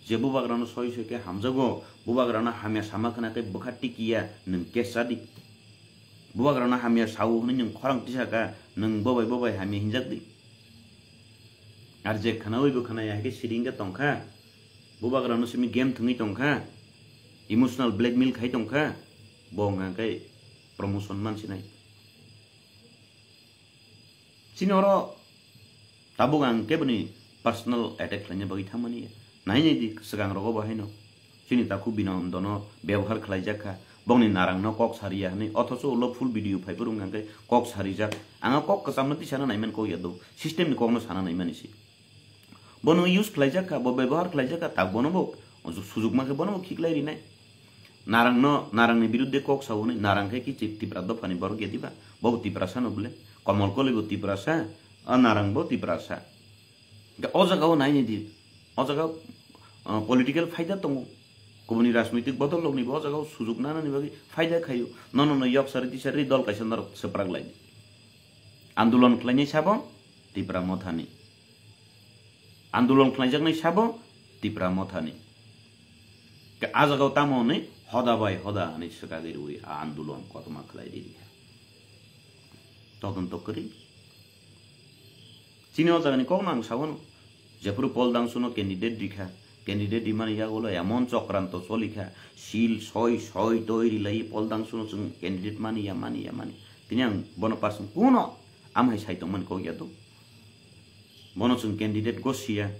Je bubagrano soi soi khe hamjago, bubagrano hamya sama khna khe bwkha tikiya nwng case chadi. Bubagrano hamya sao hwnwi nwng khorang tisaka, nwng bobai bobai hamya hinjak di. Ar je khnaui bo khnaya hai khe siring khe tongkha. Bubagrano simi game thwngwi tongkha. Emotional blackmail khai tongkha. Bo hwnka khe promotion mansinai. Chini oro tabuk ang keboni personal attack khlaina bagwi thangmani ya. Nai nai di swkang rogo bo haino. Chini takhuk Binodono bebohar khlaijak kha. Bongni narang no kok sariya hwnwi, othocho ulo full video phai phuru wngkha khe kok sarijak. Ang o kok kwcham no tisana naiman kok ya do, system ni kok no sana naimani se. Bono use khlaijak kha, bo bebohar khlaijak kha, tak bono bo sujuk ma khe bono bo khiklai rinai. Narang no, narang ni birudde kok sao hwnwi, narang khe kichi Tipra dopha ni borok ya diba? Bo bo Tiprasa no bole? Komol Koli bo Tiprasa, a narang bo Tiprasa. Hingke o jaga o nai ni di, o jaga o, ah, political phaida tongo. Kubuni rajnoitik bodol rok ni bo o jaga o sujuk nana ni bagwi phaida khaio. Nono no yok sari tisari dol kaisa norok swprak lai di. Andolon khlainai sabo Tipra Mothani. Andolon khlaijaknai sabo Tipra Mothani. Ke a jaga o tamo hwnwi hoda bai hoda hwnwi swkagwi rwui a andolon kotorma khlai di rikha. Todonto kwrwi. Chini o jagani kokno ang sawano. Jephuru Paul Dangsuno candidate rikha, candidate rimani yagulo emon chokranto cholikha, sil soi soi toi rilai Paul Dangsuno chwng candidate mani ya, mani ya, mani. Tini ang bono person kuno amhai sai tongmani kok ya do. Bono chwng candidate go siya.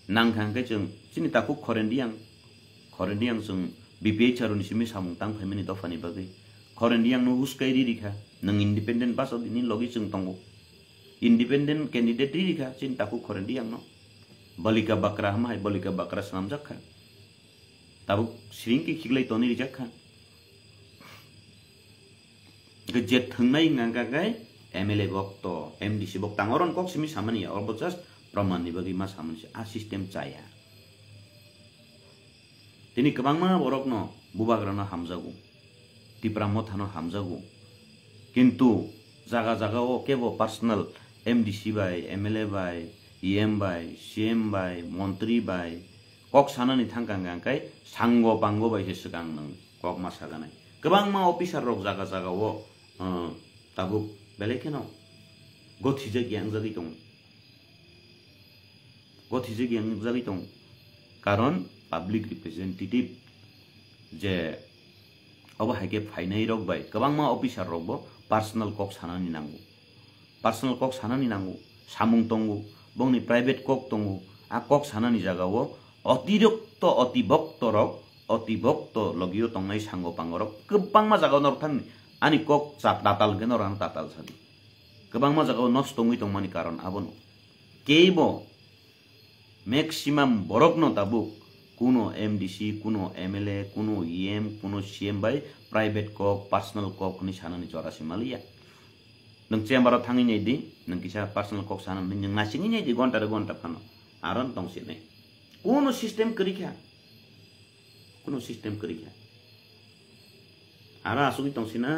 Nangkha hwnkhe chwng chini takhuk Khorendiang, Khorendiang chwng B P H R ni simi samung tang phaimani dophani bagwi. Khorendiang no huskai ri rikha. Nwng independent basa bini logi chwng tongo. Independent candidate ri rikha chini takhuk Khorendiang no. Balika Bakra hama hai Balika Bakra swnamjak kha. Tabuk siring khe khiklai toni rijak kha. Hwnkhe je thwngnai wngkha khe M L A bokto, M D C bokto, ang oron kok simi samani ya, obo just proman ni bagwi ma samani se, a system chaya. Tini kwbangma borokno bubagrano hamjago, Tipra Mothano hamjago, kintu jaga jaga o kebo personal M D C bai, M L A bai, E M bai, C M bai, montri bai, kok sanani thangkha hwnkha khe sango pango bai se swkang nwng kok ma saganai. Kwbangma officer rok jaga jaga o, uh, tabuk belai kheno gothijak yangjagwi tongo. Gothijak yangjagwi tongo. Karon public representative je obo hai khe phainai rok bai kwbangma officer rok bo personal kok sanani nango. Personal kok sanani nango, samung tongo, bongni private kok tongo, a kok sanani jagao otirokto, otibokto rok, otibokto logio tongnai sango pango rok kwbangma jagao norok thangni ani kok chap tatal hwnkhe norok ano tatal sadi. Kwbangma jagao nosto wngwi tongmani karon abono. Keibo maximum borokno tabuk kuno M D C, kuno M L A, kuno E M, kuno C M bai private kok, personal kok hwnwi sanani jora se maliya. Nwng chamber o thangwi nai di, nwng kisa personal kok sana hwnwi nwng nasingwi nai di gonta re gonta phano. Aro wng tong sinai. Kuno system kwrwi kha. Kuno system kwrwi kha. Aro asugwi tong sina.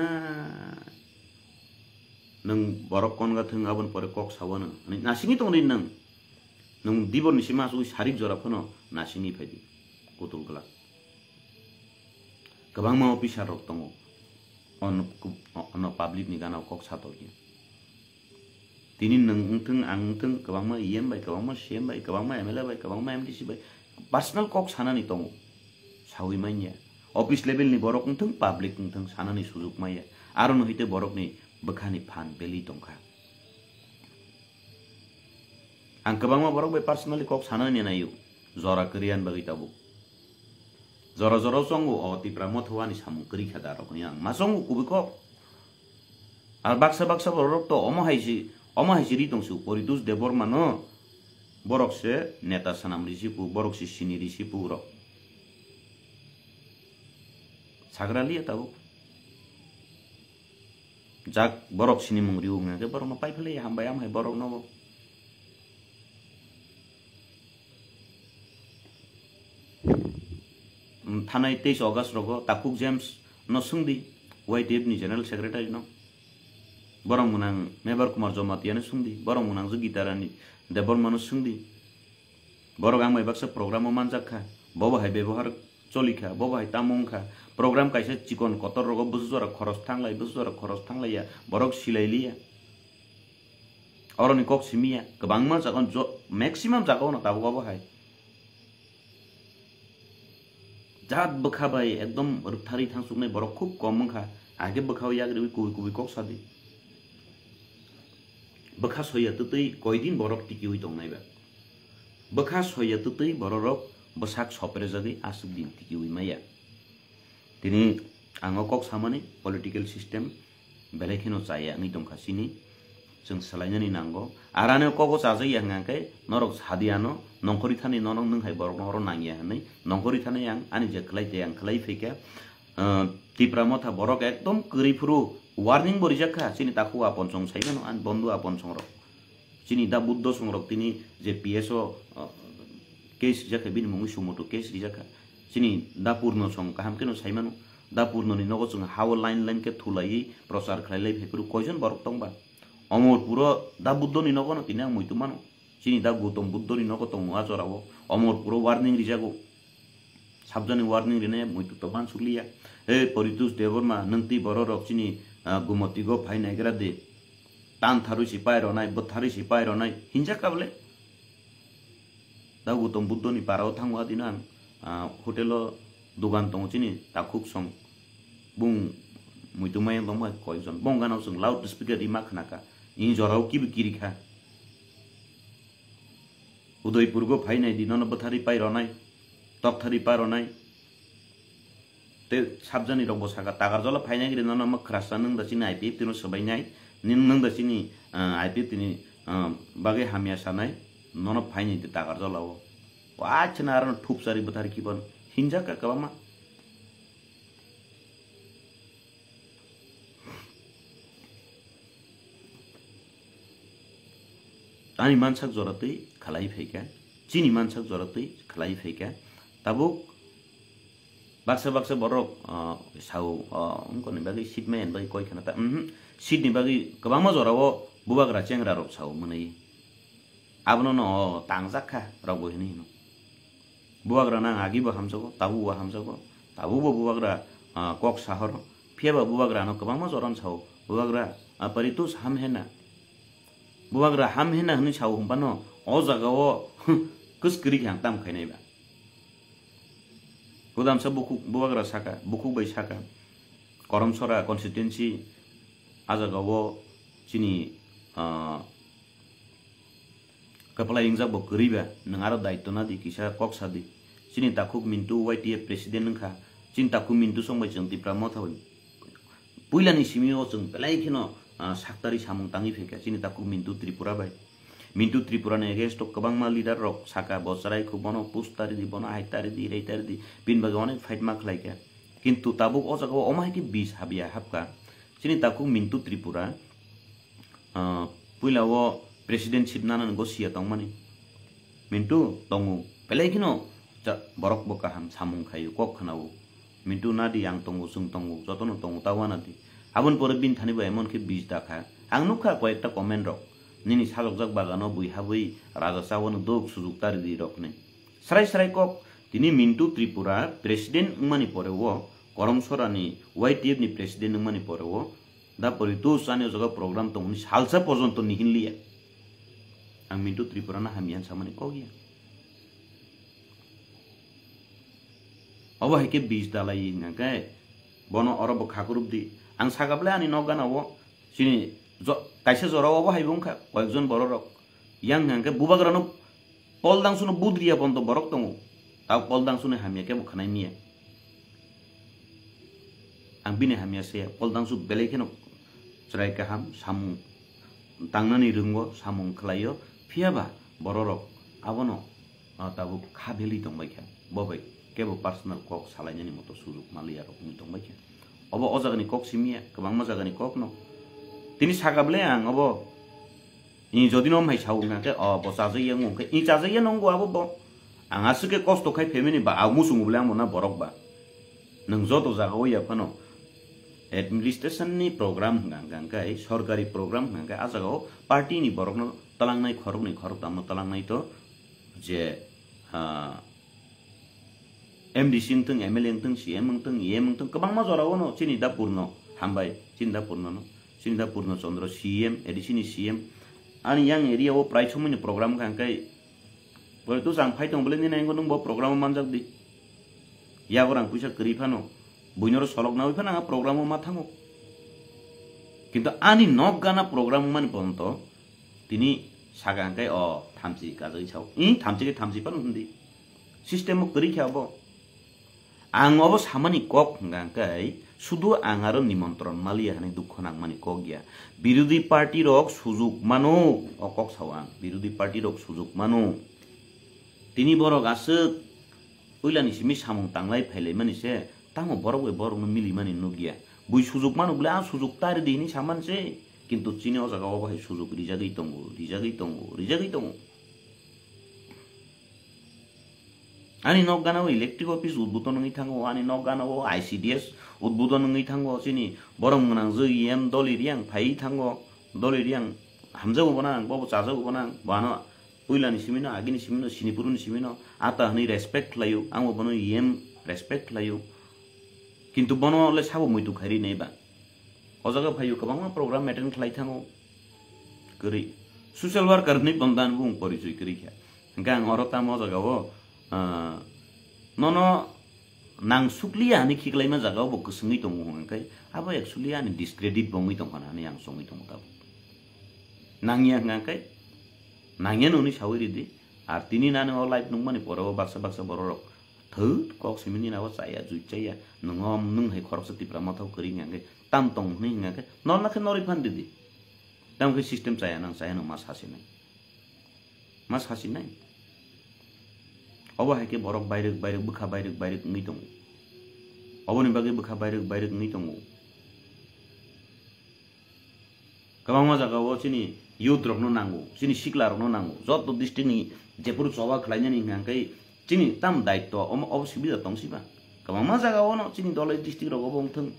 Nwng borok konga thwng aboni pore kok sawano. Hwnwi nasingwi tong di nwng. Nwng dibor ni sima asugwi sarik jora phano nasingwi phai di. Kutul glak. Kwbangma officer rok tongo. On, ku-, ono public ni gana kok sator khe. Tini nwng wngthwng, ang wngthwng, kwbangma E M bai, kwbangma C M bai, kwbangma M L A bai, kwbangma M D C bai personal kok sanani tongo. Sawi manya. Office level ni borok wngthwng, public wngthwng, sanani sujuk maya. Aro no hite borok ni bwkha ni phan beli tongkha. Ang kwbangma borok bai personally kok sanani naio. Jora kwrwi ani bagwi tabuk. Jora jora o chongo o Tipra Motha o ani samung kwrwi kha da rok hwnwi ang ma chongo kubui kok. Ar baksa baksa borok to omo hai si, omo hai si ri tong si Poritos Debbarma no. Borok se neta sanam risi pu, borok se sini risi pu rok. Sagra liya tabuk. Jak borok sini mung riu wngya khe borok no pai philai hambai am hai borok no bo. Thanai teis August rogo Takhuk James no swngdi, Y T F ni General Secretary no. Borok mwnang Mebar Kumar Jamatia no swngdi, borok mwnang je Gita Rani Debbarma no swngdi. Borok ang bai baksa program o manjak kha, bobo hai bebohar choli kha, bobo hai tamo wng kha. Program kaisa chikon kotor rogo bwswk jora khoros thanglai, bwswk jora khoros thanglaiya, borok silai liya. Oroni kok simiya, kwbangma jaga o jo-, maximum jaga o no tabuk obo hai. Jat bwkha bai ekdom rwktharwi thangsuknai borok khub kom wngkha, age bwkha o yak riwi kubui kubui kok sadi. Bwkha soya twtwi koidin borok tikiwi tongnai ba. Bwkha soya twtwi bororok bwsak soprejagwi aswk din tikiwi maya. Tini Ang o kok samani political system belai kheno chaya wngwi tongkha chini, chwng swlainani nango. Arani o kogo chajak ya hwnkha khe norok sadi ano, nongkhorwi thani norok nwng hai borok no oro nangya hwnwi, nongkhorwi thani ang ani je khlai tei ang khlai phaikha. Ah, Tipra Motha borok ekdom kwrwi phuru warning bo rijak kha, chini takhuk Aponsong sai mano, ani bondhu Aponsong rok. Chini da Buddho song rok tini je P S o, ah, case rijak kha, bini mungwi sumoto case rijak kha. Chini da Purno song kaham kheno sai mano. Da Purno ni nogo chwng ha o line line khe thulaiwi prochar khlai lai phai phuru koijon borok tong ba? Omorpuro da Buddho ni nogo no tini ang muitu mano. Chini da Gautam Buddho ni nogo tongo a jora o. Omorpuro warning rijago. Sabjani warning rine muitu to bansukliya. He Paritosh Debbarma, nwng twi borok rok chini, ah, Gumoti go phai naigra de. Tan tharwi si pai ronai, bo tharwi si pai ronai. Hinjak ka bole? Da Gautam Buddho ni para o thango adino ang, ah, hotel o dogan tongo chini takhuk song. Bung muitu maya tongma koyekjon. Bong gana chwng loud speaker rima khnaka. Ini jora o kibi kiri kha. Udaipur go phai nai di, nono bwthari pai ronai, tokthari pai ronai. Te sabjani rok bo saka, Takarjala phai nai giri nono ma khrasa nwng da chini I P F T no swbai nai, nwng da chini, ah, I P F T ni, ah, bagwi hamya sanai, nono phai nai di Takarjala o. Wachana aro thupsari bwthari kiban hinjak ka kwbangma. Ani mansak jora twi khalai phaikha, chini mansak jora twi khalai phaikha. Tabuk baksa baksa borok, ah, sao, ah, wngkoni bagwi seat maya bagwi koi khana ta, mhm, seat ni bagwi kwbangma jora o bubagra chengra rok sao mwnwi. Abono no tangjak kha rok bo hinwi hino. Bubagra nang agi bo hamjago, tabuk bo hamjago, tabuk bo bubagra, ah, kok sahoro. Phiya ba bubagra no kwbangma joran sao, bubagra, ah, Paritosh ham hena. Bubagra ham hena hwnwi sao hwnba no o jaga o kwskwrwi khe ang tam khainai ba. Hudamsa bukhuk, bubagra saka, bukhuk bai saka, Koromsora constituency a jaga o chini, ah, Kwplai wngjak bo kwrwi ba, nwng aro daityo na di, kisa kok sa di. Chini takhuk Mintu Y T F president wngkha. Chini takhuk Mintu song bai chwng Tipra Motha bai puilani simi o chwng belai kheno, ah, saktari samung tangwi phaikha chini takhuk Mintu Tripura bai. Mintu Tripura ni against o kwbangma leader rok saka bo chwrai khu bono push tari di, bono hai tari di, rei tari di, bini bagwi onek fight ma khlai kha. Kintu tabuk o jaga o omo hai khe bis habya hapkha. Chini takhuk Mintu Tripura, ah, puila o presidentship nanani go siya tongmani. Mintu tongo, belai kheno cha-, borok bo kaham samung khaio, kok khwnao. Mintu nadi ang tongo, chwng tongo, jotono tongo, ta uanadi. Aboni pore bini thani bo emon khe bis dakha. Ang nukha koyekta comment rok. Nini sajokjak bagano bui habwi raja chawano dok sujuk tari di rok hinwi. Srai srai kok, tini Mintu Tripura president wngmani pore o, Koromsorani Y T F ni president wngmani pore o, da Paritosh ani o jaga program tongmani salsa porjonto nihinliya. Ang Mintu Tripura no hamya samani kok ya. Obo hai khe bis dalai hwnkha khe bono oro bo kha kwrwp di. Ang saka bwle ani nok gana o chini jo-, kaisa jora obo hai bo wngkha koyekjon borok rok. Yang hwnkha khe bubagra no Pol dangsuno budriya pondo borok tongo. Tao pol dangsuni hamya kebo khwnai miya. Ang bini hamya saya, pol dangsu belai kheno chwrai kaham, samung tangnani rwngo, samung khlaio, phiya ba bororok abono, ah, tabuk kha beli tongbai kha. Bo bai kebo personal kok salainani moto sujuk maliya rok wngwi tongbai kha. Obo o jagani kok simiya, kwbangma jagani kokno. Tini saka bwle ang obo Ni jodi no mai sao hwnkha khe, o, bo chajak ya wngkha khe, i chajak ya nongo abo bo. Ang aswk khe kosto khai family ba, ang muchungo bole amo na borok ba. Nwng joto jaga o ya phano administration ni program hwnkha hwnkha khe, sorkari program hwnkha khe, a jaga o party ni borok no twlangnai, khoroknwi khoroktam no twlangnai to je, ha, M D C wngthung, M L A wngthung, C M wngthung, E M wngthung, kwbangma jora o no chini da Purno hambai, chini da Purno no, chini da Purno Chandra C M, A D C ni C M. Ani yang area o prai somoi ni program wngkha hwnkhe, bole to jang phai tong bole nini ang bo nung bo program o manjak di. Yago rang puisa kwrwi phano, buino ro solok nawi phano ang program o ma thango. Kintu ani nok gana program wngmani ponto, tini saka hwnkhe o thamchi kajagwi sao. Ih, thamchi khe thamchi phano hwn di. System o kwrwi khe abo. Ang obo samani kok hwnkha hwnkhe Sudu ang aro nimontron maliya hani dukho nangmani kok ya. Birodhi party rok sujuk mano, o kok sao ang. Birodhi party rok sujuk mano. Tini borok aswk uilani simi samung tanglai phailaimani se, tamo borok bai borokno milimani nukya. Bui sujuk mano bwle, a sujuk tari di hini saman se. Kintu chini o jaga o bahai sujuk rijagwi tongo, rijagwi tongo, rijagwi tongo. Ani nok gana o electric office udbodon wngwi thango, ani nok gana o I C D S udbodon wngwi thango, chini borok mwnang jwk E M Doli Riang phaiwi thango, Doli Riang hamjago bo nang, bobo chajago bo nang, bo ano puilani simino, agini simino, sinipuruni simino, ata hwnwi respect khlaio, angbo bono E M respect khlaio, kintu bono le sabo muitu khairi nai ba. O jaga phaio kwbangma program attend khlai thango. Kwrwi. Social worker hinwi bondan bung porichoi kwrwi kha. Hwnkhe ang oro tamo o jaga o, ah, nono nang sukliya hinwi khiklaima jaga o bo kwswngwi tongo hwnkhe abo actually ani discredit bo wngwi tongkha hinwi ang chongwi tongo tabuk. Nangya hwnkhe nangya no hinwi sawi ridi. Ar tini nani o live nukmani pore o baksa baksa borok rok thwt kok simi nini abo chaya jui chaya. Nwng o nwng hai khoroksa Tipra Motha o kwrwi hwnkhe tam tong hinwi hwnkhe norna khe norwi phan didi. Tamo khe system chaya nang chaya no ma sasinai. Ma sasinai. Obo hai khe borok bairwk bairwk bwkha bairwk bairwk wngwi tongo. Oboni bagwi bwkha bairwk bairwk wngwi tongo. Kwbangma jaga o chini youth rokno nango, chini sikla rokno nango. Joto district ni jephuru choba khlainani hwnkha khe chini tam daityo omo obo sibida tong siba. Kwbangma jaga o no chini Dholai district rogo bo wngthwng.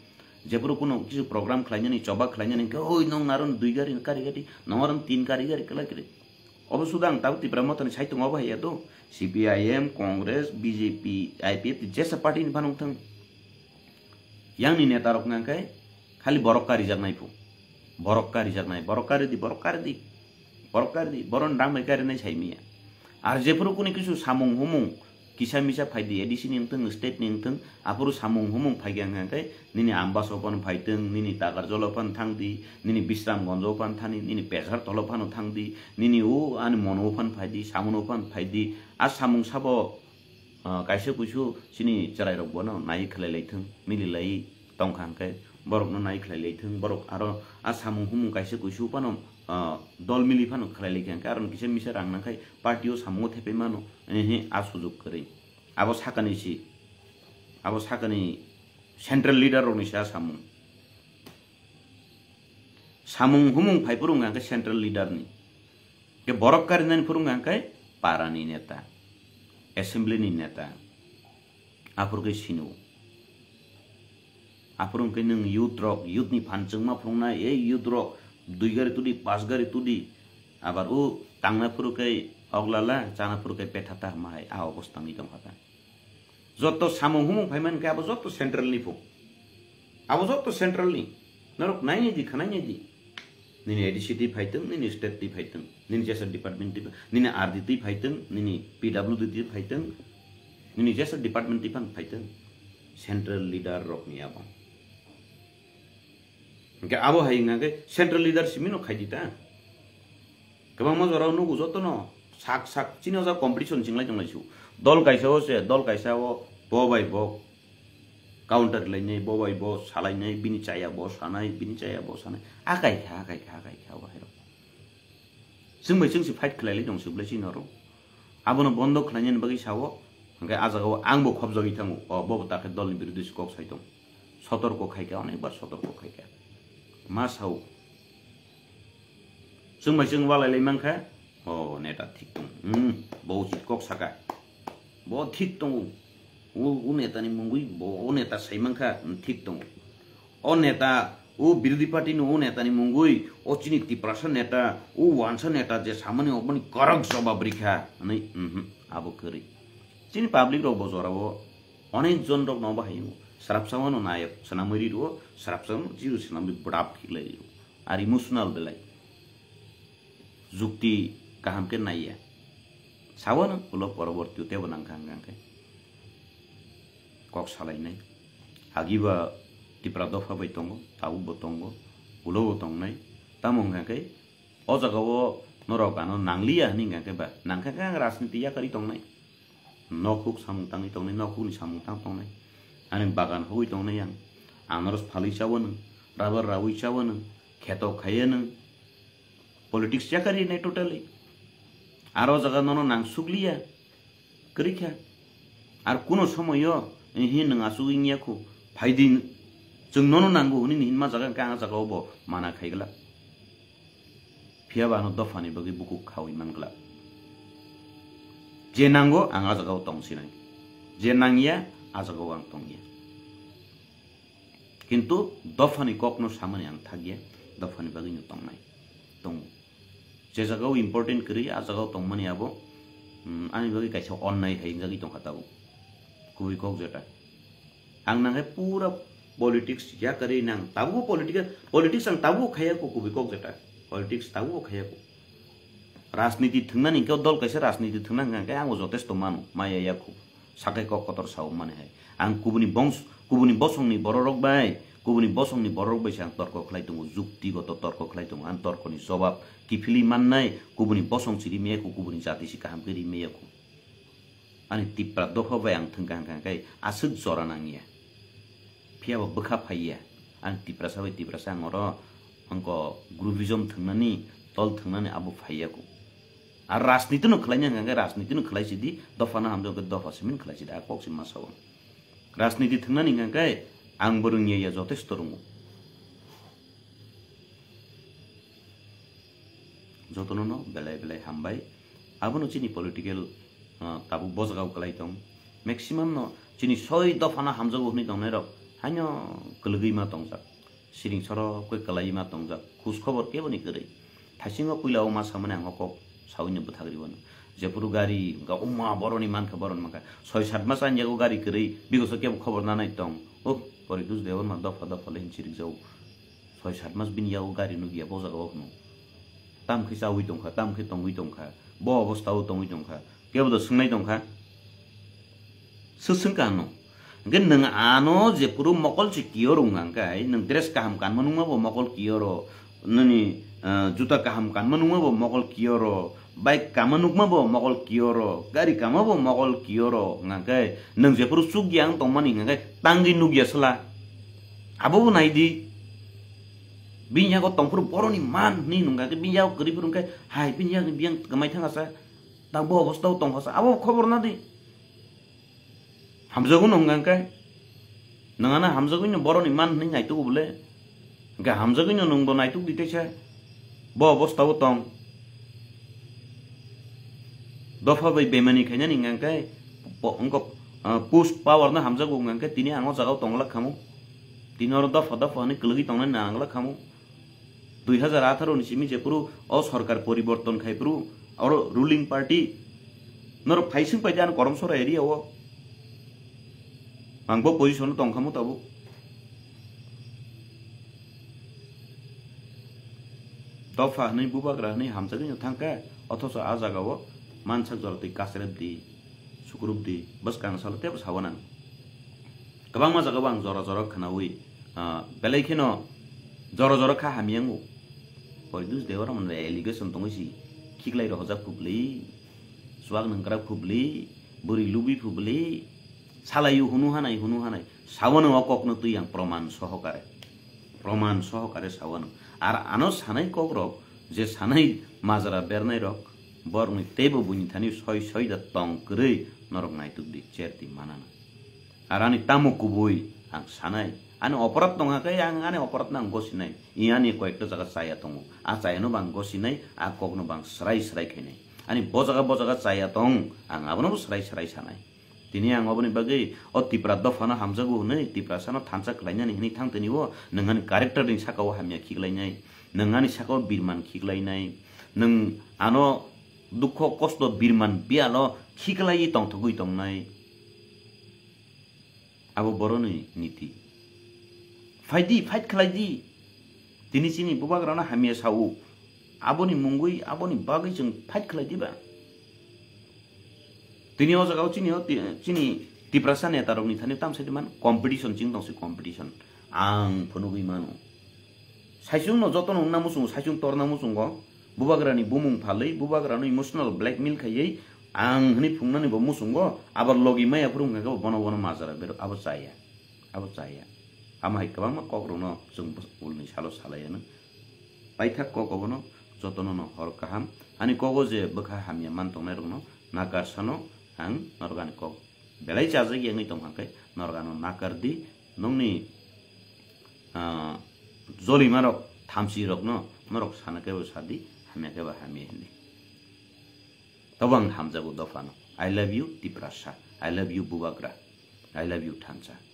Jephuru kuno kisu program khlainani, choba khlainani hwnkhe, "Oi, nong naron dui gari kari gari, nong aron tin gari gari kwlai kwrwi." Obo suda ang tabuk Tipra Mothani saitung obo hai ya do. C P I M, Congress, B J P, I P F T jesa party ni phano wngthwng. Yang ni neta rok hwnkha khe khali borok karijaknai phu. Borok karijaknai, borok kari di, borok kari di. Borok kari di, boron dang bai kari nai sai miya. Ar jephuru kuni kisu samung humung kisa misa phai di, A D C ni wngthwng, state ni wngthwng, aphuru samung humung phai khe hwnkha khe nini Ambas o phano phaitwng, nini Takarjol o phano thang di, nini Bisramganj o phano thani, nini Pesharthal o phano thang di, nini o ani Mon o phano phai di, Samon o phano phai di. A samung sabo, ah, kaisa kuisu chini chwrai rok bono nai khlai lai thwng, mili lai tongkha hwnkhe borokno nai khlai lai thwng, borok aro a samung humung kaisa kuisu phano, ah, dol mili phano khlai lai kha hwnkhe aro kisa misa rang nang khai party o samungo thepai mano, ehe, a sujuk kwrwi. Abo sakani si, abo sakani central leader rokni se a samung. Samung humung phai phuru hwnkha khe central leader ni. Khe borok karinani phuru hwnkha khe para ni neta, assembly ni neta. Aphuru khe sino. Aphuru hwnkhe nwng youth rok, youth ni phan chwngma phunuknai, ei youth rok dui gari tudi, pas gari tudi. Abar o tangna phuru khe oglala, chana phuru khe petha ta hwnma hai, a obostha wngwi tongkha ta. Joto samung humung phaimani khe abo joto central ni phu. Abo joto central ni. Norok nainai di, khwnainai di. Nini A D C twi phaitwng, nini state twi phaitwng, nini jesa department twi, nini R D twi phaitwng, nini P W D twi phaitwng, nini jesa department twi phan phaitwng. Central leader rokni abo. Hwnkhe abo hai wngkha khe central leader simi no khai di ta. Kwbangma jorao nugo jotono sak sak chini o jaga competition chinglai tonglai su. Dol kaisa o se, dol kaisa o bo bai bo counter lainai, bo bai bo salainai, bini chaya bo sanai, bini chaya bo sanai. Akai kha, akai kha, akai kha, o hai rok. Chwng bai chwng se fight khlai lai tong se bwlai chini oro. Abono bondo khlainani bagwi sao, hwnkhe a jagao angbo khopjagwi thango. O, bobo takhe dolni birodhi se kok sai tong. Sotorko khaikha, onekbar sotorko khaikha. Ma sao? Chwng bai chwng walai lai mankha. O, neta thik tong. Hmm, bo uchit kok saka. Bo thik tongo. O, o netani mungwi bo o neta sai mankha, hmm, thik tongo. O neta, o birodhi party ni o neta ni mungwi, o chini Tiprasa neta, o wansa neta je samani oboni korok jobab rikha, hwnwi, mhm, abo kwrwi. Chini public rok bo jorao onek jon rok no bahai o, srapsa wano nayok, swnamwi riro, srapsa wano jiru swnamwi bwdap khiklai riro. Ar emotional belai. Jukti kaham khe naiya. Sawano ulo poroborti o tebo nangkha hwnkha khe kok salainai. Agiba Tipra dopha bai tongo, tabukbo tongo, ulobo tongnai. Tamo hwnkha khe o jagao norok ano nangliya hwnwi hwnkha khe ba, nangkha khe ang rajniti yakarwi tongnai. Nok huk samung tangwi tongnai, nok hukni samung tang tongnai. Ani bagan hogwi tongnai ang. Anaros phalwi chawanw, rubber rawi chawanw, kheto khaiyanw. Politics chakari nai totally. Aro jaga nono nang sukliya. Kwrwi kha. Ar kuno somoyo, "Ehe, nwng asugwi wngya khu, phaidi, chwng nono nango," hwnwi hinma jaga hwnkhe ang ah jagao bo mana khaigwlak. Phiya ba ano dophani bagwi bukhuk khaui mangwlak. Je nango, ang ah jagao tong sinai. Je nangya, ah jagao ang tongya. Kintu dophani kokno samani ang thakya, dophani bagwino tongnai, tongo. Je jagao important kwrwi, ah jagao tongmani abo, mm, ani bagwi kaisa onnai hai wngjagwi tongkha tabuk. Kubui kok jeta. Ang nangkhe pura politics yakarwi nang tabuk political, politics ang tabuk khaiya ku kubui kok jeta. Politics tabuk khaiya ku. Rajniti thwngnani hwnkhe dol kaisa rajniti thwngna hwnkha hwnkhe ang jotesto mano, maya yakhu. Sakai kok kotor sao mani hai. Ang kubuni bongs-, kubuni bosongni bororok bai, kubuni bosongni bororok bai se ang torko khlai tongo, juktigoto torko khlai tongo. Ang torkoni jobab kiphilwi mannai, kubuni bosong si rimaya khu, kubuni jati si kaham khe rimaya khu. Ani Tipra dopha bai ang thwngkha hwnkha khe aswk jora nangya. Phiya bo bwkha phaiya. Ang Tiprasa bai Tiprasa ang oro wngkha groupism thwngnani, tol thwngnani abo phaiya khu. Ar rajniti no khlaina hwnkha khe rajniti no khlai sidi, dopha no hamjak khe dopha simin khlai sidi, a kok si ma sao. Rajniti thwngnani hwnkha khe ang bo rwngya ya, jotesto rwngo. Jotono no belai belai hambai. Abono chini political, ah, tabuk bo jagao kwlai tong. Maximum no chini soi dopha no hamjago hwnwi tongnai rok haino kwlwgwi ma tongjak. Siring sorok khe kwlai ma tongjak, khus khobor kebo ni kwrwi. Thaisingo puila o ma samani ang o kok saui no bwthak rwi wano. Jephuru gari wngkha, "Oma, boroni mankha, boroni mankha." Soi sat mas ani yago gari kwrwi, bigoso kebo khobor nanai tong. Oh, pori dus dewan ma dopha dopha le hinsi rikjao. Soi sat mas bini yago gari nukya bo jaga o hwno. Tam khe chaui tongkha, tam khe tongwi tongkha, bo obostha o tongwi tongkha, kebo do swngnai tongkha. Sw swngkha ano. Hwnkhe nwng ano jephuru mokol se kiyor wng kha, hwnkhe nwng dress kaham kanma nukma bo mokol kiyoro, nini, ah, juta kaham kanma nukma bo mokol kiyoro, bike kama nukma bo mokol kiyoro, gari kama bo mokol kiyoro, hwnkhe nwng jephuru chukya wng tongmani hwnkhe tangwi nukya sla. Abo bo nai di. Bini yago tongphuru boroni man hwnwi nungkha khe, bini yago kwrwi phuru hwnkhe, hai, bini yago biyang kwmai thangkha sa, tang bo obostha o tongkha sa, abo khobor na di. Hamjagwi no hwnkha khe, nwng ano hamjagwi no boroni man hwnwi naitugo bole? Hwnkhe hamjagwi no nwng bo naituk di teisa, bo obostha o tong. Dopha bai bemani khainani hwnkha khe, po-, wngkha, ah, push power no hamjago hwnkha khe, tini ang o jaga o tongwlak khamu. Tini oro dopha dopha hwnwi kwlwgwi tongnani nanglak khamu. Dui hazar atharo ni simi jephuru o sorkar poriborton khai phuru, oro ruling party norok phaising pai de ano Karamsora area o. Ang bo position o tong khamu tabuk. Dopha hwnwi bubagra hwnwi hamjagwi no thangkha, othoso a jaga o mansak jora twi kasrep di, sukrup di, bwskang salo tebo sawa nang. Kwbangma jaga o ang jora jora khwnawi, ah, belai kheno jora jora kha hamya wngo. Poridush Debbarma allegation tongwi si khiklai rohojak phubli, chuak nangkrak phubli, bwrwi lubwi phubli, salaio hunu hanai, hunu hanai. Sawano o kokno twi ang proman sohokare. Proman sohokare sawano. Ar ano sanai kokrok, je sanai majra bernairok, borokni teibo buini thani soi soi da tong kwrwi norok naituk di, cher di manana. Ar ani tamo kubui ang sanai. Ani oporad tongkha khe ang ani oporad no ang gosinai. I ani koyekta jaga chaya tongo. A chayano bo ang gosinai, a kokno bo ang srai srai khainai. Ani bo jaga bo jaga chaya tong, ang abono bo srai srai sanai. Tini ang oboni bagwi o Tipra dophano hamjago hwnwi, Tiprasano thansa khlainani hwnwi thang tini o, nwng ani character ni saka o hamya khiklainai, nwng ani saka o birman khiklainai, nwng ano dukho kosto birman biyalo khiklaiwi tongthogwi tongnai. Abo boroni niti. Phaidi, fight khlaidi. Tini chini bubagrano hamya sao. Aboni mungwi, aboni bagwi chwng fight khlai diba? Tini o jaga o chini o ti-, chini Tiprasa neta rokni thani tamsai man competition ching tongsi competition. Ang phunugwi mano. Saichung no joto no wngna muchungo, saichung torna muchungo. Bubagrani bumung phalwi, bubagrano emotional blackmail khaiwi ang hwnwi phungnani bo muchungo. Abar logi maya phuru wngkha khe bono bono majra berok abo chaya. Abo chaya. Tamo hai kwbangma kokrokno chwng ulni salo salai anw. Paithak kok obono jotono no hor kaham. Ani kogo je bwkha hamya man tongnai rokno nakar sano ang norok ani kok belai chajak yangwi tong hangkhe norok ano nakar di. Nongni, ah, jolimarok thamchi rokno norok sana kebo sadi, hamya kebo hamya hindi. Tobo ang hamjago dophano. I love you Tiprasa. I love you Bubagra. I love you Thansa.